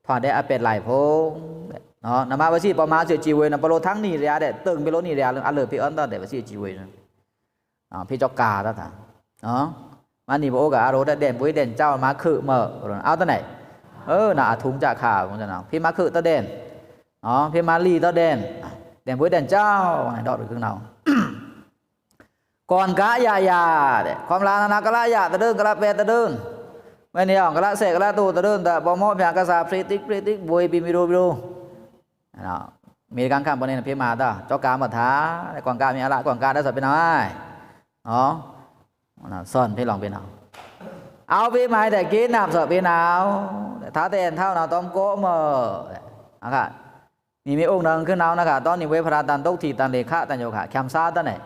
ထွားတဲ့အပက်လိုက်ဖုံးတဲ့ နော် နမဝစီပမာစီជីវិតနဲ့ ပလိုထန်းနီရတဲ့ တုံပေလိုနီရ အလၢဖေးအွန်းတဲ့ ဝစီជីវិត နော် ဖေးကျော်ကာတာတာ နော် မနီပအိုကအရိုးတဲ့ ဒဲန်ဘွေးဒဲန်ကျောင်း မခုမအော်တနဲ အဲနာအထုံးကြခါ နော် ဖေးမခုတဒဲန် နော် ဖေးမလီတဒဲန် ဒဲန်ဘွေးဒဲန်ကျောင်း နော် တော့ဒီကနော် ก่อนกะยะยะတဲ့ ความลานานะกะละยะตะเดิน กะละแปดตะเดิน မွေးနေအောင် ကလဆဲကလတိုတဒို့ တဘောမော့ဖျာကစား ဖြေးတိတ်ဖြေးတိတ် ဘွေးပီမီရိုပီရို နော် အမေရိကန်ခမ်းပေါ်နေဖေးမတာ ကျော်ကားမွေးတာ ကွန်ကားမီးအလား ကွန်ကားဒါဆိုပင်နော် နော် နော် ဆွန်ဖေးလောင်ပင်နော် အောက်ဖေးမိုင်တဲ့ ကင်းနပ်ဆိုပင်နော် ထားတဲ့ထောက်နော် တော့ကိုမွေးအခါ နီမီးအိုင်နင်ခုနဝ်နခါ တော့နီဝေးဖရာတန်တုတ်ထီတန်လေခတန်ယိုခါ ကျမ်းစာတနဲ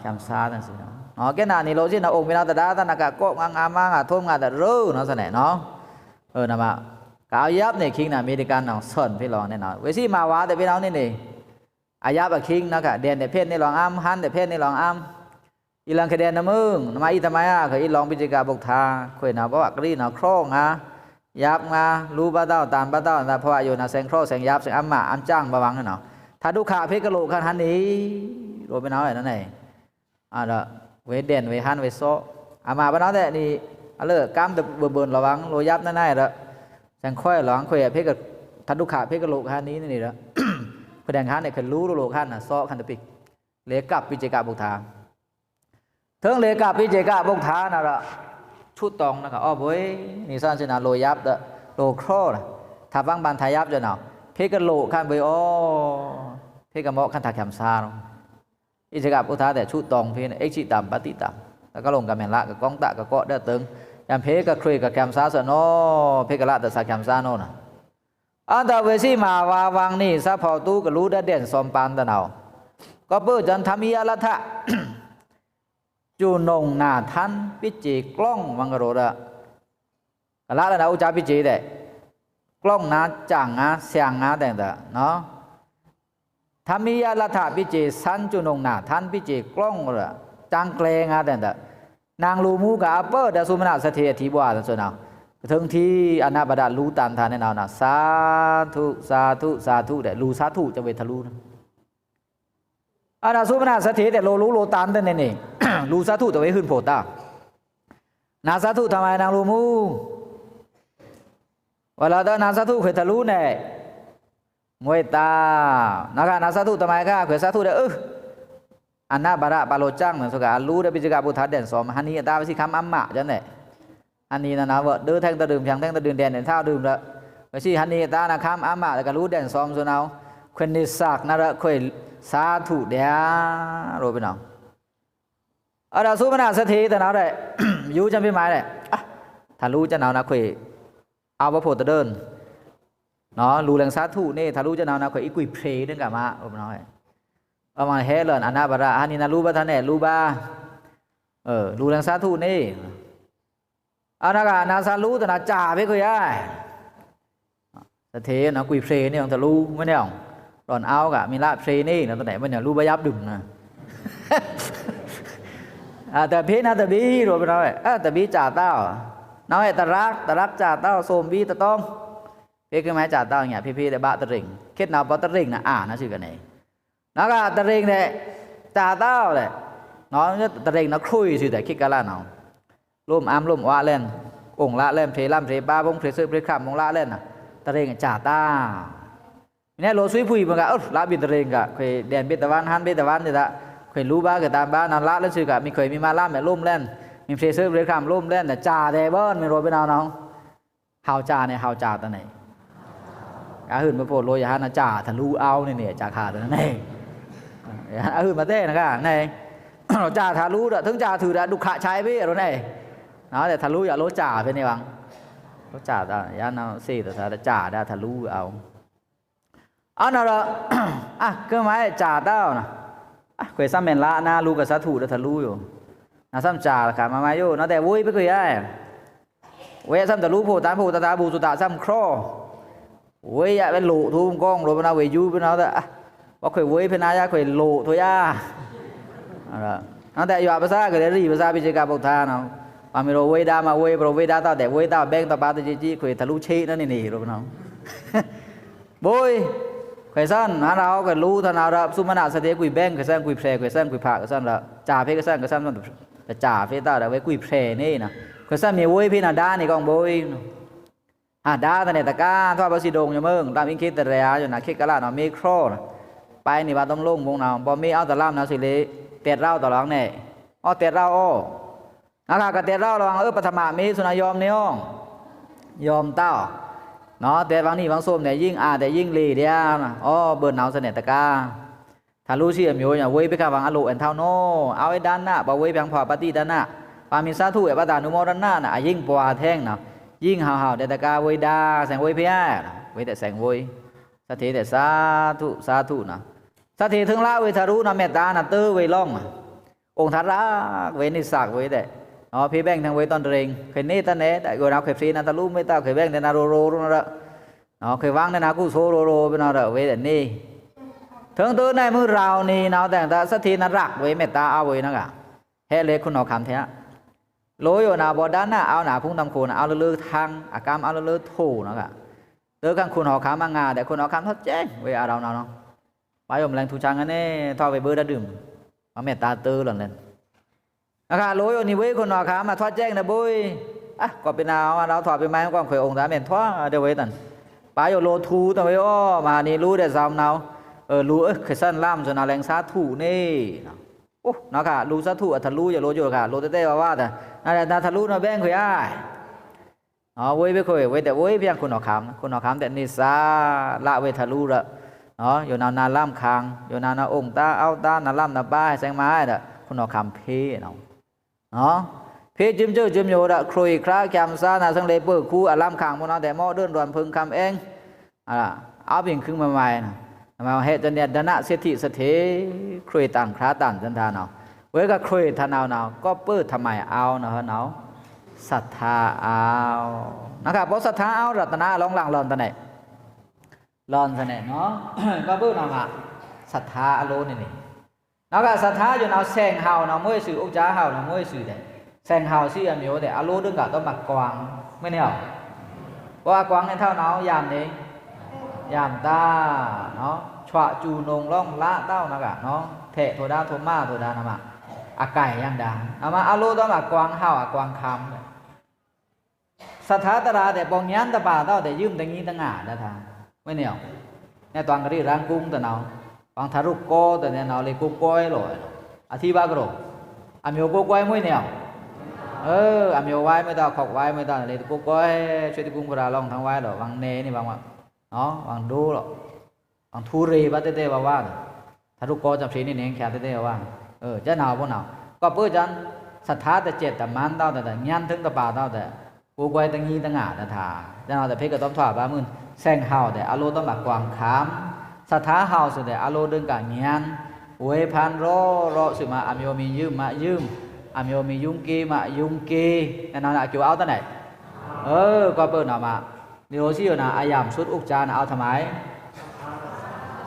ကျမ်းစာတနဲစံးနော် နော် ကဲနာနီလိုစံးနော် အိုင်မီးနော်တဒါတနခါ ကော့ငါငါမငါထုံးငါတရူးနော်စနဲနော် အဲနမ ကအယပ်နေခိင်းနာ အမေရိကန်နော် ဆွန်ဖေးလောင်နေနော် ဝေးစီမဝါတဲ့ပင်နော်နေနေ အယပ်အခိင်းနခါ ဒဲန်တဲ့ဖဲနေလောင်အမ်း ဟန်တဲ့ဖဲနေလောင်အမ်း အီလန်ခဒဲန်နမုင် နမအီတမယါခါ အီလောင်ပိစိကဗုဒ္ဓါ ခွေးနော် ဘဝကရီနော် ခရော့ငါ ယပ်ငါ လူပါတော့ တန်ပါတော့ နဖဝါယိုနာ စဲင်ခရော့ စဲင်ယပ် စဲင်အမအမ်ကျန်း ဘဝငါနော် ထဒုက္ခဖေးကလိုခါ ဟန်နီ လိုပင်နော်နော်နေ အဲဒါ ဝေးဒဲန် ဝေးဟန် ဝေးစော အမပနော်တဲ့နီ အလၢကမ်းတဘိုင်ဘိုင်လဝ် လိုယပ်နနဲဒီး စဲင်ခွေးလဝ် ခွေးအဖေးက ထဒုက္ခဖေးကလိုခါ ဟန်နီနေဒီး ခွေးဒဲန်ဟန်နဲ့ ခွေးလူလိုလိုခါနာ စောခါတပီ လေကပ်ပိစိကဗုဒ္ဓါ ထုံးလေကပ်ပိစိကဗုဒ္ဓါနာဒီး ဆူတောင်နခါ အော်ဘွေး နီဆန်းစံးနာ လိုယပ်ဒီး လိုခရော့ ထပန်းပန်ထယပ်စံးနာ ဖေးကလိုခါဘွေး အော် ဖေးကမော့ခါ ထကျမ်းစာနော် ပိစိကဗုဒ္ဓါတဲ့ ဆူတောင်ဖေးနဲ့ အိတ်ချစ်တမ် ပတိတမ် တကလုံးကမင်လကကောင်းတကကောတဲ့တုံး ယံဖေးကခွေးကကျမ်းစာစံးနော် ဖေးကလတဲ့စာကျမ်းစာနော်နာ အတဝေးစီမဝါဝင်းနီ စဖော်တူကလူဒဒဲန် စောမ်ပန်တနော် ကပ္ပုဇဏ် ထမီယလထ จุนงนาทัน ပိစိကလောင် ဝံကရိုးရ ကလလနာ ဥစ္စာပိစိတဲ့ ကလောင်နာ ကျန်ငါ ဆန်ငါတဲ့နော် ထမီယလထ ပိစိ စံ จุนงนาทัน ပိစိကလောင်ရ ကျန်ကျဲငါတဲ့ နင်လူမူကအပၢ်ဒီး သုမနသထေးအထီးဘွားဆိုနော် ကထုံထီးအနပဒလူတန်ထန်နဲ့နော် သာဓု သာဓု သာဓုတဲ့ လူသာဓုတဝေးထလူနော် အနသုမနသထေးတဲ့ လိုလူလိုတန်တဲ့နေနေ လူသာဓုတဝေးဟွံ့ဖိုတာ နသာဓုတမယါ နင်လူမူ ဝဲလာဒီးနသာဓုခွေးထလူနဲ့ ငွေတာ နခါနသာဓုတမယါခါ ခွေးသာဓုတဲ့ အဵု အနပဒပါလိုကျန်ဆိုကအလူတဲ့ ပိစိကဗုဒ္ဓါဒဲန်စောမ် ဟန်နီအတဝေးစီခမ်းအမစံးနဲ့ ဟန်နီနနာဝဲ ဒိုးထဲင်တဒုံ ဖြန်ထဲင်တဒုံ ဒဲန်နဲ့ ထဒုံဒီး ဝေးစီဟန်နီအတနခမ်းအမကလူဒဲန်စောမ်စံးနော် ခွေးနီစက်နာဒီး ခွေးသာဓုဒဲလိုပင်နော် အတသုမနသထေးတနော်တဲ့ ယိုး စံးဖေးမးလဲ့ ထလူႏ စနဝ်းနခွေ အဝ်ဗဖို့တဒိုင် နလူႏလဲင်သါထုနေ ထလူႏ စနဝ်းနခွေ အီႏကွိုက်ဖြေႏ ဒိုင်ကမဝ် အဝ်မဟဲလန် အနဗရ ဟန်နီနလူႏဗာႏထန်နယ် လူႏဗာႏ လူႏလဲင်သါထုနေ အနဂါ နသလူႏတနာ ကြာဖေးခွေယါ သထေးနကွိုက်ဖြေႏနေ ထလူႏ မွေးနံ လွန်အဝ်က မီးလဖြေႏနေ နတနယ် မွေးနံ လူႏဗာႏယပ်ဒုမ်န တဖေးနတဘီ ရိုးပနဝ် တဘီကြာတဝ် နဝ်တရက် တရက်ကြာတဝ် သိုမ်ဘီတတောင်း ဖေးခွေမဟဲကြာတဝ်ညါ ဖေးဖေးဒဲဗာႏတရင် ခေတ်နဝ်ဗာႏတရင်နအာ နသွူကနဲ နဂါ တရင်ဒဲ ကြာတဝ်လဲ့ တရင်နခွေသွူဒဲ ခေတ်ကလနဝ် လိုမ်းအမ်းလိုမ်းဝာႏလဲ့ အိုင်လလဲ့ ဖြေႏလမ်းဖြေႏပါႏ ဝုန်းဖြေႏသွူပ်ဖြေႏခရမ် ဝုန်းလလဲ့ တရင်ကြာတဝ် မီးနဲလိုသွူဖုံမွဲက လဗီတရင်က ခွေဒဲန်ဗတဝန်း ဟန်ဗတဝန်းဒဲဒၣ် ခွေလူႏဗာႏကတမ်ဗာႏ နလလဲ့သွူက မီးခွေမီးမလမ်းမဲလိုမ်းလဲ့ မီးဖြေႏသွူပ်ဖြေႏခရမ်လိုမ်းလဲ့ ကြာဒဲဗော မီးရိုးပနဝ်နဝ် ဟဝ်ကြာန့ၣ် ဟဝ်ကြာတန့ၣ် အဟိုင်မဖို့လို ယဟန်နကြာထလူႏအဝ်န့ၣ်န့ၣ် ကြာခါတန့ၣ် အဟိုင်မတဲ့နဂါန့ၣ် ကြာထလူႏဒၣ် ထိုင်ကြာသွူဒၣ် ဒုက္ခဆါဖေး အရိုးန့ၣ် နဝ်ဒဲထလူႏယလိုကြာဖေးန့ၣ်ဝံ လိုကြာတ ယနဝ်သေတသး ကြာဒၣ်ထလူႏအဝ် အနရ အကမဟဲကြာတဝ်န ခွေသမ်မဲန်လနလူႏကသါထုဒၣ်ထလူႏယို နသမ်ကြာခါမမယို နဝ်ဒဲဝေးဖေးခွေယါ ဝေးသမ်တလူႏ ဖိုတန်ဖိုတတာဘူသွူတသမ်ခရော ဝေးယါဝေးလိုထုံးကောင်း ရိုးပနဝ် ဝေးယူပနဝ်ဒၣ် ဝခွေဝေးဖေးနယါ ခွေလိုထုံးယါ နဝ်ဒဲယွၤပသါကရဲရီပသါ ပိစိကဗုဒ္ဓါနဝ် ပမီးရိုးဝေးဒါမဝေး ပရိုးဝေးဒါတဝ်ဒဲ ဝေးတဝ်ဘဲင်တပါတကီကီ ခွေထလူႏချေနန့ၣ်န့ၣ် ရိုးပနဝ် ဘိုး ခွေသမ် နရဝ်ခွေလူႏထနဝ်ရ သုမနသထေးကွိုက်ဘဲင် ခွေသမ်ကွိုက်ဖြေ ခွေသမ်ကွိုက်ဖး ခွေသမ်ရ ကြာဖေးခွေသမ် ခွေသမ်တကြာဖေးတဝ်ဒၣ် ဝေးကွိုက်ဖြေန့ၣ်န ခွေသမ်မီးဝေးဖေးနဒါန့ၣ်ကောင်းဘိုး ဟဒါတန့ၣ်တကား ထွားပစီဒုံယမုင် တမ်အင်းခေတ်တရဲယိုန ခေတ်ကလနဝ် မေးခရောန ပိုင်န့ၣ်ဗာႏတမ်လိုင်းမုင်နဝ် ဘိုးမေးအဝ်တလမ်းနဝ်သွူလေ တဲတ်ရဝ်တလောင်န့ၣ် အဝ်တဲတ်ရဝ်အဝ် နခါကတဲတ်ရဝ်လဝ် အဝ်ပထမမေးသွူနဝ် ယွမ်န့ၢ်အဝ် ယွမ်တဝ် နတဲတ်ဝံန့ၣ်ဝံသိုမ်န့ၣ် ယိင်းအာဒဲယိင်းလေဒဲ အဝ်ဘိုးနဝ်သန့ၣ်တကား ထလူႏသီးအမျိုးညါ ဝေးဖေးခါဝံအလိုအဲန်ထဝ်နဝ် အဝ်အဲဒါန ပဝေးဖေးခွါပတိဒါန ပမီးသါထုအဲပတၢ်နုမောဒနန အယိင်းပွားထဲင်နဝ် ယိင်းဟဝ်ဟဝ်ဒဲတကား ဝေးဒါ သဲင်ဝေးဖေးယါ ဝေးဒဲသဲင်ဝေး သထေးဒဲသါထု သါထုနဝ် သထေးထိုင်လဝေးထလူႏနဝ် မေတ္တာနဝ် တဵဝ်ဝေးလောင် အိုင်ထရက်ဝေး နေသဂ်ဝေးဒဲ နဝ်ဖေးဘဲင်ထဲင်ဝေးတွန်တရင် ခွေန့ၢ်တန့ၣ် တယိုနဝ်ခွေဖြေနဝ်ထလူႏ မေတ္တာခွေဘဲင်ထဲနဝ် ရိုးရိုးနဝ် နဝ်ခွေဝံန့ၣ်နဝ် ကုသိုလ်ရိုးရိုးပနဝ်ဒၣ်ဝေးဒဲန့ၣ် ထိုင်တဵဝ်န့ၣ်မုၢ်ရဝ်န့ၣ် နဝ်တဲင်တၢ် သထေးနရက်ဝေး မေတ္တာအဝေးနဂါ ဟဲလေခုနောင်ခမ်းထဲ လိုယိုနဝ် ဗောဓါန အဝ်နဝ် ဖုံးတမ်ခိုနဝ် အဝ်လၢလၢထင် အကမ်းအဝ်လၢလၢထိုနဂါ တဵဝ်ခံခုနောင်ခမ်းအငါဒဲ ခုနောင်ခမ်းထွတ်ကျဲင်ဝေး အရောင်နဝ် ပယုမ်လၢင်ထူချောင်းန့ၣ် ထွားဝေးဘိုးဒၢဒုမ် အမေတ္တာတဵဝ်လၢန့ၣ် အခါလိုယိုနံၤဝေးခုနောင်ခမ်းမထွတ်ကျဲင်နဘိုး အကီးပနဝ် အဝ်ထွားပမၤကွင်ခွေအိုင်တၢ် မ့ၢ်ထွားဒဲဝေးတန် ပယုမ်လိုထူတဝေး အိုး မၤနံၤလူဒဲသမ်နဝ် လူႏခွေသမ်လမ်းသွူနဝ် လဲင်သါထုန့ၣ် အိုး နခါလူႏသါထုအထလူႏယို လိုယိုခါ လိုတဲတဲဝါဝါတၢ် နထလူႏနဘဲင်ခွေယါ ဝေးဖေးခွေ ဝေးဒဲဝေးဖေးခုနောင်ခမ်း ခုနောင်ခမ်းဒဲနေသဂ် လဝေးထလူႏရ ယိုနဝ်နလမ်းခမ်း ယိုနဝ်နအိုင်တၢ်အဝ်တၢ် နလမ်းနပါ သဲင်မၤဒဲ ခုနောင်ခမ်းဖေးနဝ် ဖေးစုမ်စုမ်စုမ်ယိုဒၣ် ခွေခရါကျမ်းစာနဝ် သင်လေပိာ်ခူအလမ်းခမ်းမုၢ်နဝ်ဒဲ မော့ဒိုၣ်လွမ်ဖုံခမ်းအဲင် အပိင်ခုံမမၤနဝ် ဟဲတန့ၣ် ဓန စေတီ သထေး ခွေတန်ခရါတန်တန်ထါနဝ် ဝေးကခွေထါနဝ်နဝ် ကီးပၢၢ်ထမိုင်အဝ်နဝ် သတ်ႉထါအဝ် နခါ ပော်သတ်ႉထါအဝ် ရတနာအလောင်းလင်လွန်တန့ၣ် လွန်တန့ၣ်နဝ် ကီးပၢၢ်နဝ်က သတ်ႉထါအလိုန့ၣ်န့ၣ် နခါ သတ်ႉထါယိုနဝ် သဲင်ဟဝ်နဝ်မွေးသွူ ဥစ္စာဟဝ်နဝ်မွေးသွူဒဲ သဲင်ဟဝ်သီးအမျိုးဒဲ အလိုဒုံကတိုမကွင် မ့ၢ်န့ၣ် ပော်အကွင်န့ၣ်ထဝ်နဝ် ယမ်န့ၣ် ယမ်တၢ် ဆွာကျူနုံလောင်လါတဝ်နဂါ ထဲထိုဒါ ထိုမါထိုဒါနမ အကဲယမ်ဒါ နမ အလိုဒုံကကွင်ဟဝ် အကွင်ခမ်း သတ်ႉထါတရာဒဲ ပော်ညါတပါတဝ်ဒဲ ယုမ်တငီတငါဒၣ်ထါ မ့ၢ်န့ၣ် နဲတွင်ကရီရန်ကုန်တနဝ် ပင်ထရုပ်ကောတန့ၣ်နဝ် လေကိုးကွယ်လို အထီးဘၣ်ကရို အမျိုးကိုးကွယ်မွေးန့ၣ် အမျိုးဝိုင်းမွေးတဝ် ခေါက်ဝိုင်းမွေးတဝ် လေကိုးကွယ် ရွှေတိဂုံးဖရာလောင်းထင်းဝိုင်းလို ပင်နဲန့ၣ် ပင်ဝါ ပင်ဒိုးလို ပင်ထူရေဘၣ်တဲတဲဝါဝါ ထရုပ်ကောကျမ်းသီးန့ၣ် နင်းချာတဲတဲဝါဝါ ကနဝ်ဖိနဝ် ကီးပၢၢ်ကျမ်း သတ်ꩻထာတစဲ့ꩻတမန်ႏတဝ်းတဲ့ ငြိုဟ်ထိုင်တပါႏတဝ်းတဲ့ ကိုးကွယ်တနည်းတနင်္ဂနွေ သတ်ꩻထာ တနင်္ဂနွေ သတ်ꩻထာဖဲကသွမ်ꩻထွာပါမုန် သဲင်ဟဝ်တဲ့ အလိုꩻတမကွန်ႏခံႏ သတ်ꩻထာဟဝ်သွူတဲ့ အလိုꩻဒိုင်ကငြိုဟ် ဝေဖန်ရောရော သွူမ အမျိုးမီယုမ်မယုမ် အမျိုးမီယုံကီမယုံကီ နနဝ်ꩻအကျိုးအဝ်ႏတဝ်းန့ၣ် အဲ ကွပ်ꩻပိူဝ်ꩻနဝ်ꩻမ ဒီးသီးယိုနဝ်ꩻ အယမ်ꩻသုတ်း ဥက္စာနဝ်ꩻအဝ်ႏထမုန်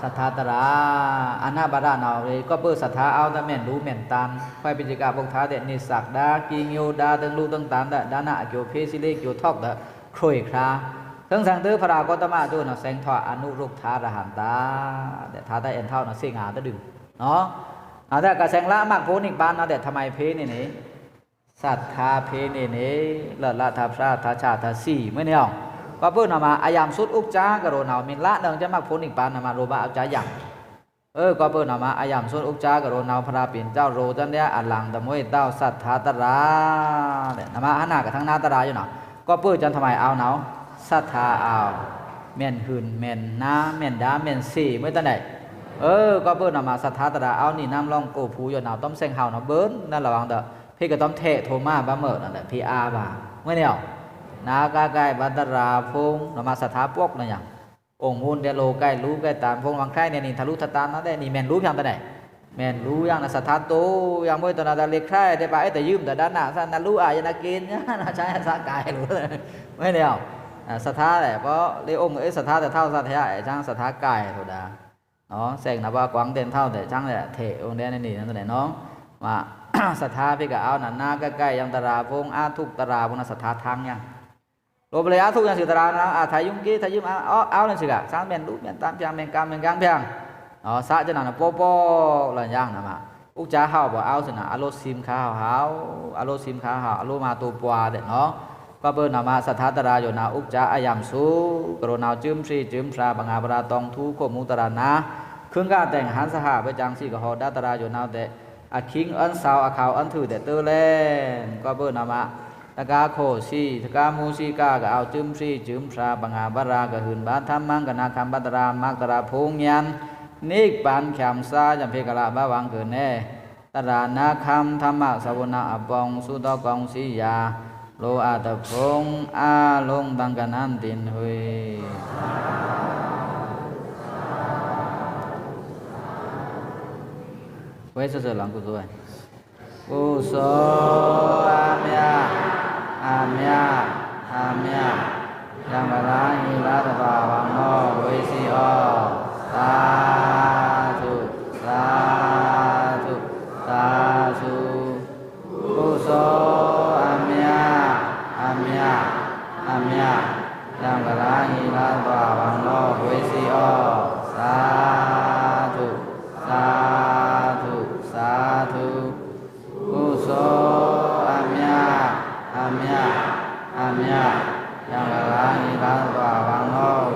သတ်ꩻထာတြၢ အနဗရနဝ်ꩻ ကွပ်ꩻပိူဝ်ꩻသတ်ꩻထာအဝ်ႏ တမ့ၢ်လူမ့ၢ်တမ်း ခွဲးပစ်ကပုတ်ꩻထာတဲ့ နေသတ်ꩻဒါ ကီညိုဒါ ဒိုင်လူဒိုင်တန်တဲ့ ဒါနအကျိုး ဖေးသီးလေးကျိုး ထောက်တဲ့ ခွိုင်ꩻခြရာ ထိုင်သင်တဲ့ ဖရာဂေါတမတို့နဝ်ꩻ သဲင်ထွာအနုရုတ်ꩻထာရဟန္တာ တဲ့ ထာတဲ့ အဲန်ႏထဝ်းနဝ်ꩻ သီးငါတဲ့ဒုံ နဝ်ꩻ အဝ်ႏတဲ့ ကသဲင်လမဂ်ဖိုနိဗ္ဗာန်နဝ်ꩻ တဲ့ ထမုန်ဖဲနေနေ သတ်ꩻထာဖဲနေနေ လလထဖြာထဆထသီ မွေးနေအောင် ကွပ်ꩻပိူဝ်ꩻနဝ်ꩻမ အယမ်ꩻသုတ်း ဥက္စာကရောနဝ်ꩻ မ့ၢ်လနုင်ꩻ ကျမဂ်ဖိုနိဗ္ဗာန်နဝ်ꩻမ လိုပါအဝ်ႏစယမ် အဲ ကွပ်ꩻပိူဝ်ꩻနဝ်ꩻမ အယမ်ꩻသုတ်း ဥက္စာကရောနဝ်ꩻ ဖရာပျဉ်ႏတဝ်း ရောႏတန်လျာ အလင်တမွေး တဝ်းသတ်ꩻထာတြၢ နဝ်ꩻ ဟနကထင်နသြၣ်ယိုနဝ်ꩻ ကွပ်ꩻပိူဝ်ꩻ ကျန်ထမုန်အဝ်ႏနဝ်ꩻ သတ်ꩻထာအဝ်ႏ မ့ၢ်ဟုိုင်မ့ၢ်နါ မ့ၢ်ဒါမ့ၢ်သီ မွေးတဝ်းန့ၣ် အဲ ကွပ်ꩻပိူဝ်ꩻနဝ်ꩻမ သတ်ꩻထာတြၢအဝ်ႏ နီနမ်းလောင်းကိုယ်ဖူးယိုနဝ်ꩻ တွမ်သဲင်ဟဝ်နဝ်ꩻ ဘိုင်နဝ်ꩻ လဝ်ႏတဝ်း ဖဲကသွမ်ꩻထဲထိုမဗာမုန်နဝ်ꩻ ဖဲအါဗာ မွေးနေအောင် နါကကဲဝတြၢဖုံး နဝ်ꩻမ သတ်ꩻထာပွိုးနဝ်ꩻယင် အိုင်မုန်တဲ့ လိုကဲလူကဲတန်ဖုံး ဝင်ခြိုက်နေနေ ထလူထတန်နဝ်ꩻ တဲ့ နီမ့ၢ်လူဖြောင့်တဝ်းန့ၣ် မ့ၢ်လူယင်နဝ်ꩻ သတ်ꩻထာတိုယင် မွေးတဝ်းနဝ်ꩻ တလဲခရဲတဲ့ ပာအဲးတယုမ်တဒါန သတ်ꩻနလူအာယနက့ညါနဝ်ꩻ သတ်ꩻထာကဲလူ မွေးနေအောင် သတ်ꩻထာတဲ့ ပာလေအိုင်အဲး သတ်ꩻထာတဲ့ ထဝ်သတ်ꩻထာအဲး သတ်ꩻထာကဲလူဒါ နဝ်ꩻ သဲင်နဝ်ꩻ ပာကွင်ႏတန်ထဝ်တဲ့ သတ်ꩻထာတဲ့ ထဲအိုင်တဲ့ နီနဝ်ꩻ နဝ်ꩻ မ သတ်ꩻထာဖဲကအဝ်ႏနဝ်ꩻ နါကကဲယင်တြၢဖုံး အထုပ်တြၢဖုံးနဝ်ꩻ သတ်ꩻထာထင်ယင် လိုပလေအထုပ်ယင်သွူတြၢနဝ်ꩻ အထယုံက့ ထယုံအဝ်ႏ အဝ်ႏလင်သွူက သတ်ꩻမ့ၢ်လူမ့ၢ်တမ်းဖြောင့် မ့ၢ်ကံမ့ၢ်ကံဖြောင့် နဝ်ꩻ သတ်ꩻစနဝ်ꩻနဝ်ꩻ ပောပောလင်ယင်နဝ်ꩻမ ဥက္စာဟဝ်ပာအဝ်ႏသွူနဝ်ꩻ အလိုꩻသီးမခါဟဝ်ဟဝ် အလိုꩻသီးမခါဟဝ် အလိုꩻမတုပ်ပွားတဲ့နဝ်ꩻ ကွပ်ꩻပိူဝ်ꩻနဝ်ꩻမ သတ်ꩻထာတြၢယိုနဝ်ꩻ ဥက္စာအယမ်ꩻသုတ်း ကရောနဝ်ꩻ စုံစံစုံဖြာ ပငါပရာ တွင်ထူး ခိုပ်မူတြၢနဝ်ꩻ ခုင်ကၢတဲ့ ဟန်သဟ ပစံစံကဟောဒါတြၢယိုနဝ်ꩻတဲ့ အခိင်အွန်းသဝ် အခဝ်အွန်းထွူးတဲ့ တလဲ ကွပ်ꩻပိူဝ်ꩻနဝ်ꩻမ တကားခိုသီး တကားမူသီး ကကအဝ်ႏ စုံစံစုံဖြာ ပငါပရာ ကဟုန်ဗာ ထမ်မင်ကနခမ်ပတြၢ မဂ်တြၢဖုံးညံ နိဗ္ဗာန်ချမ်းသာ ယံဖေကလဗာဝင်ႏကနဲ တြၢနခမ် ဓမ္မသဝနအပေါင်း သုသောကောင်းစီရာ လိုအပ်တဖုံး အားလုံးတန်ကနန်းတင်ဝေး ဝဲစစလံကုသိုလ် ကုသိုလ်အမျှ အမျှ အမျှ ယံကလါဟံလါသပှၢ်ဝံၤ ဝေးစံးအီၤ သာဓု သာဓု သာဓု ကုသိုလ်အမျှ အမျှ အမျှ ယံကလါဟံလါသပှၢ်ဝံၤ ဝေးစံးအီၤ သာဓု သာဓု သာဓု ကုသိုလ်အမျှ အမျှ အမျှ ယံကလါဟံလါသပှၢ်ဝံၤ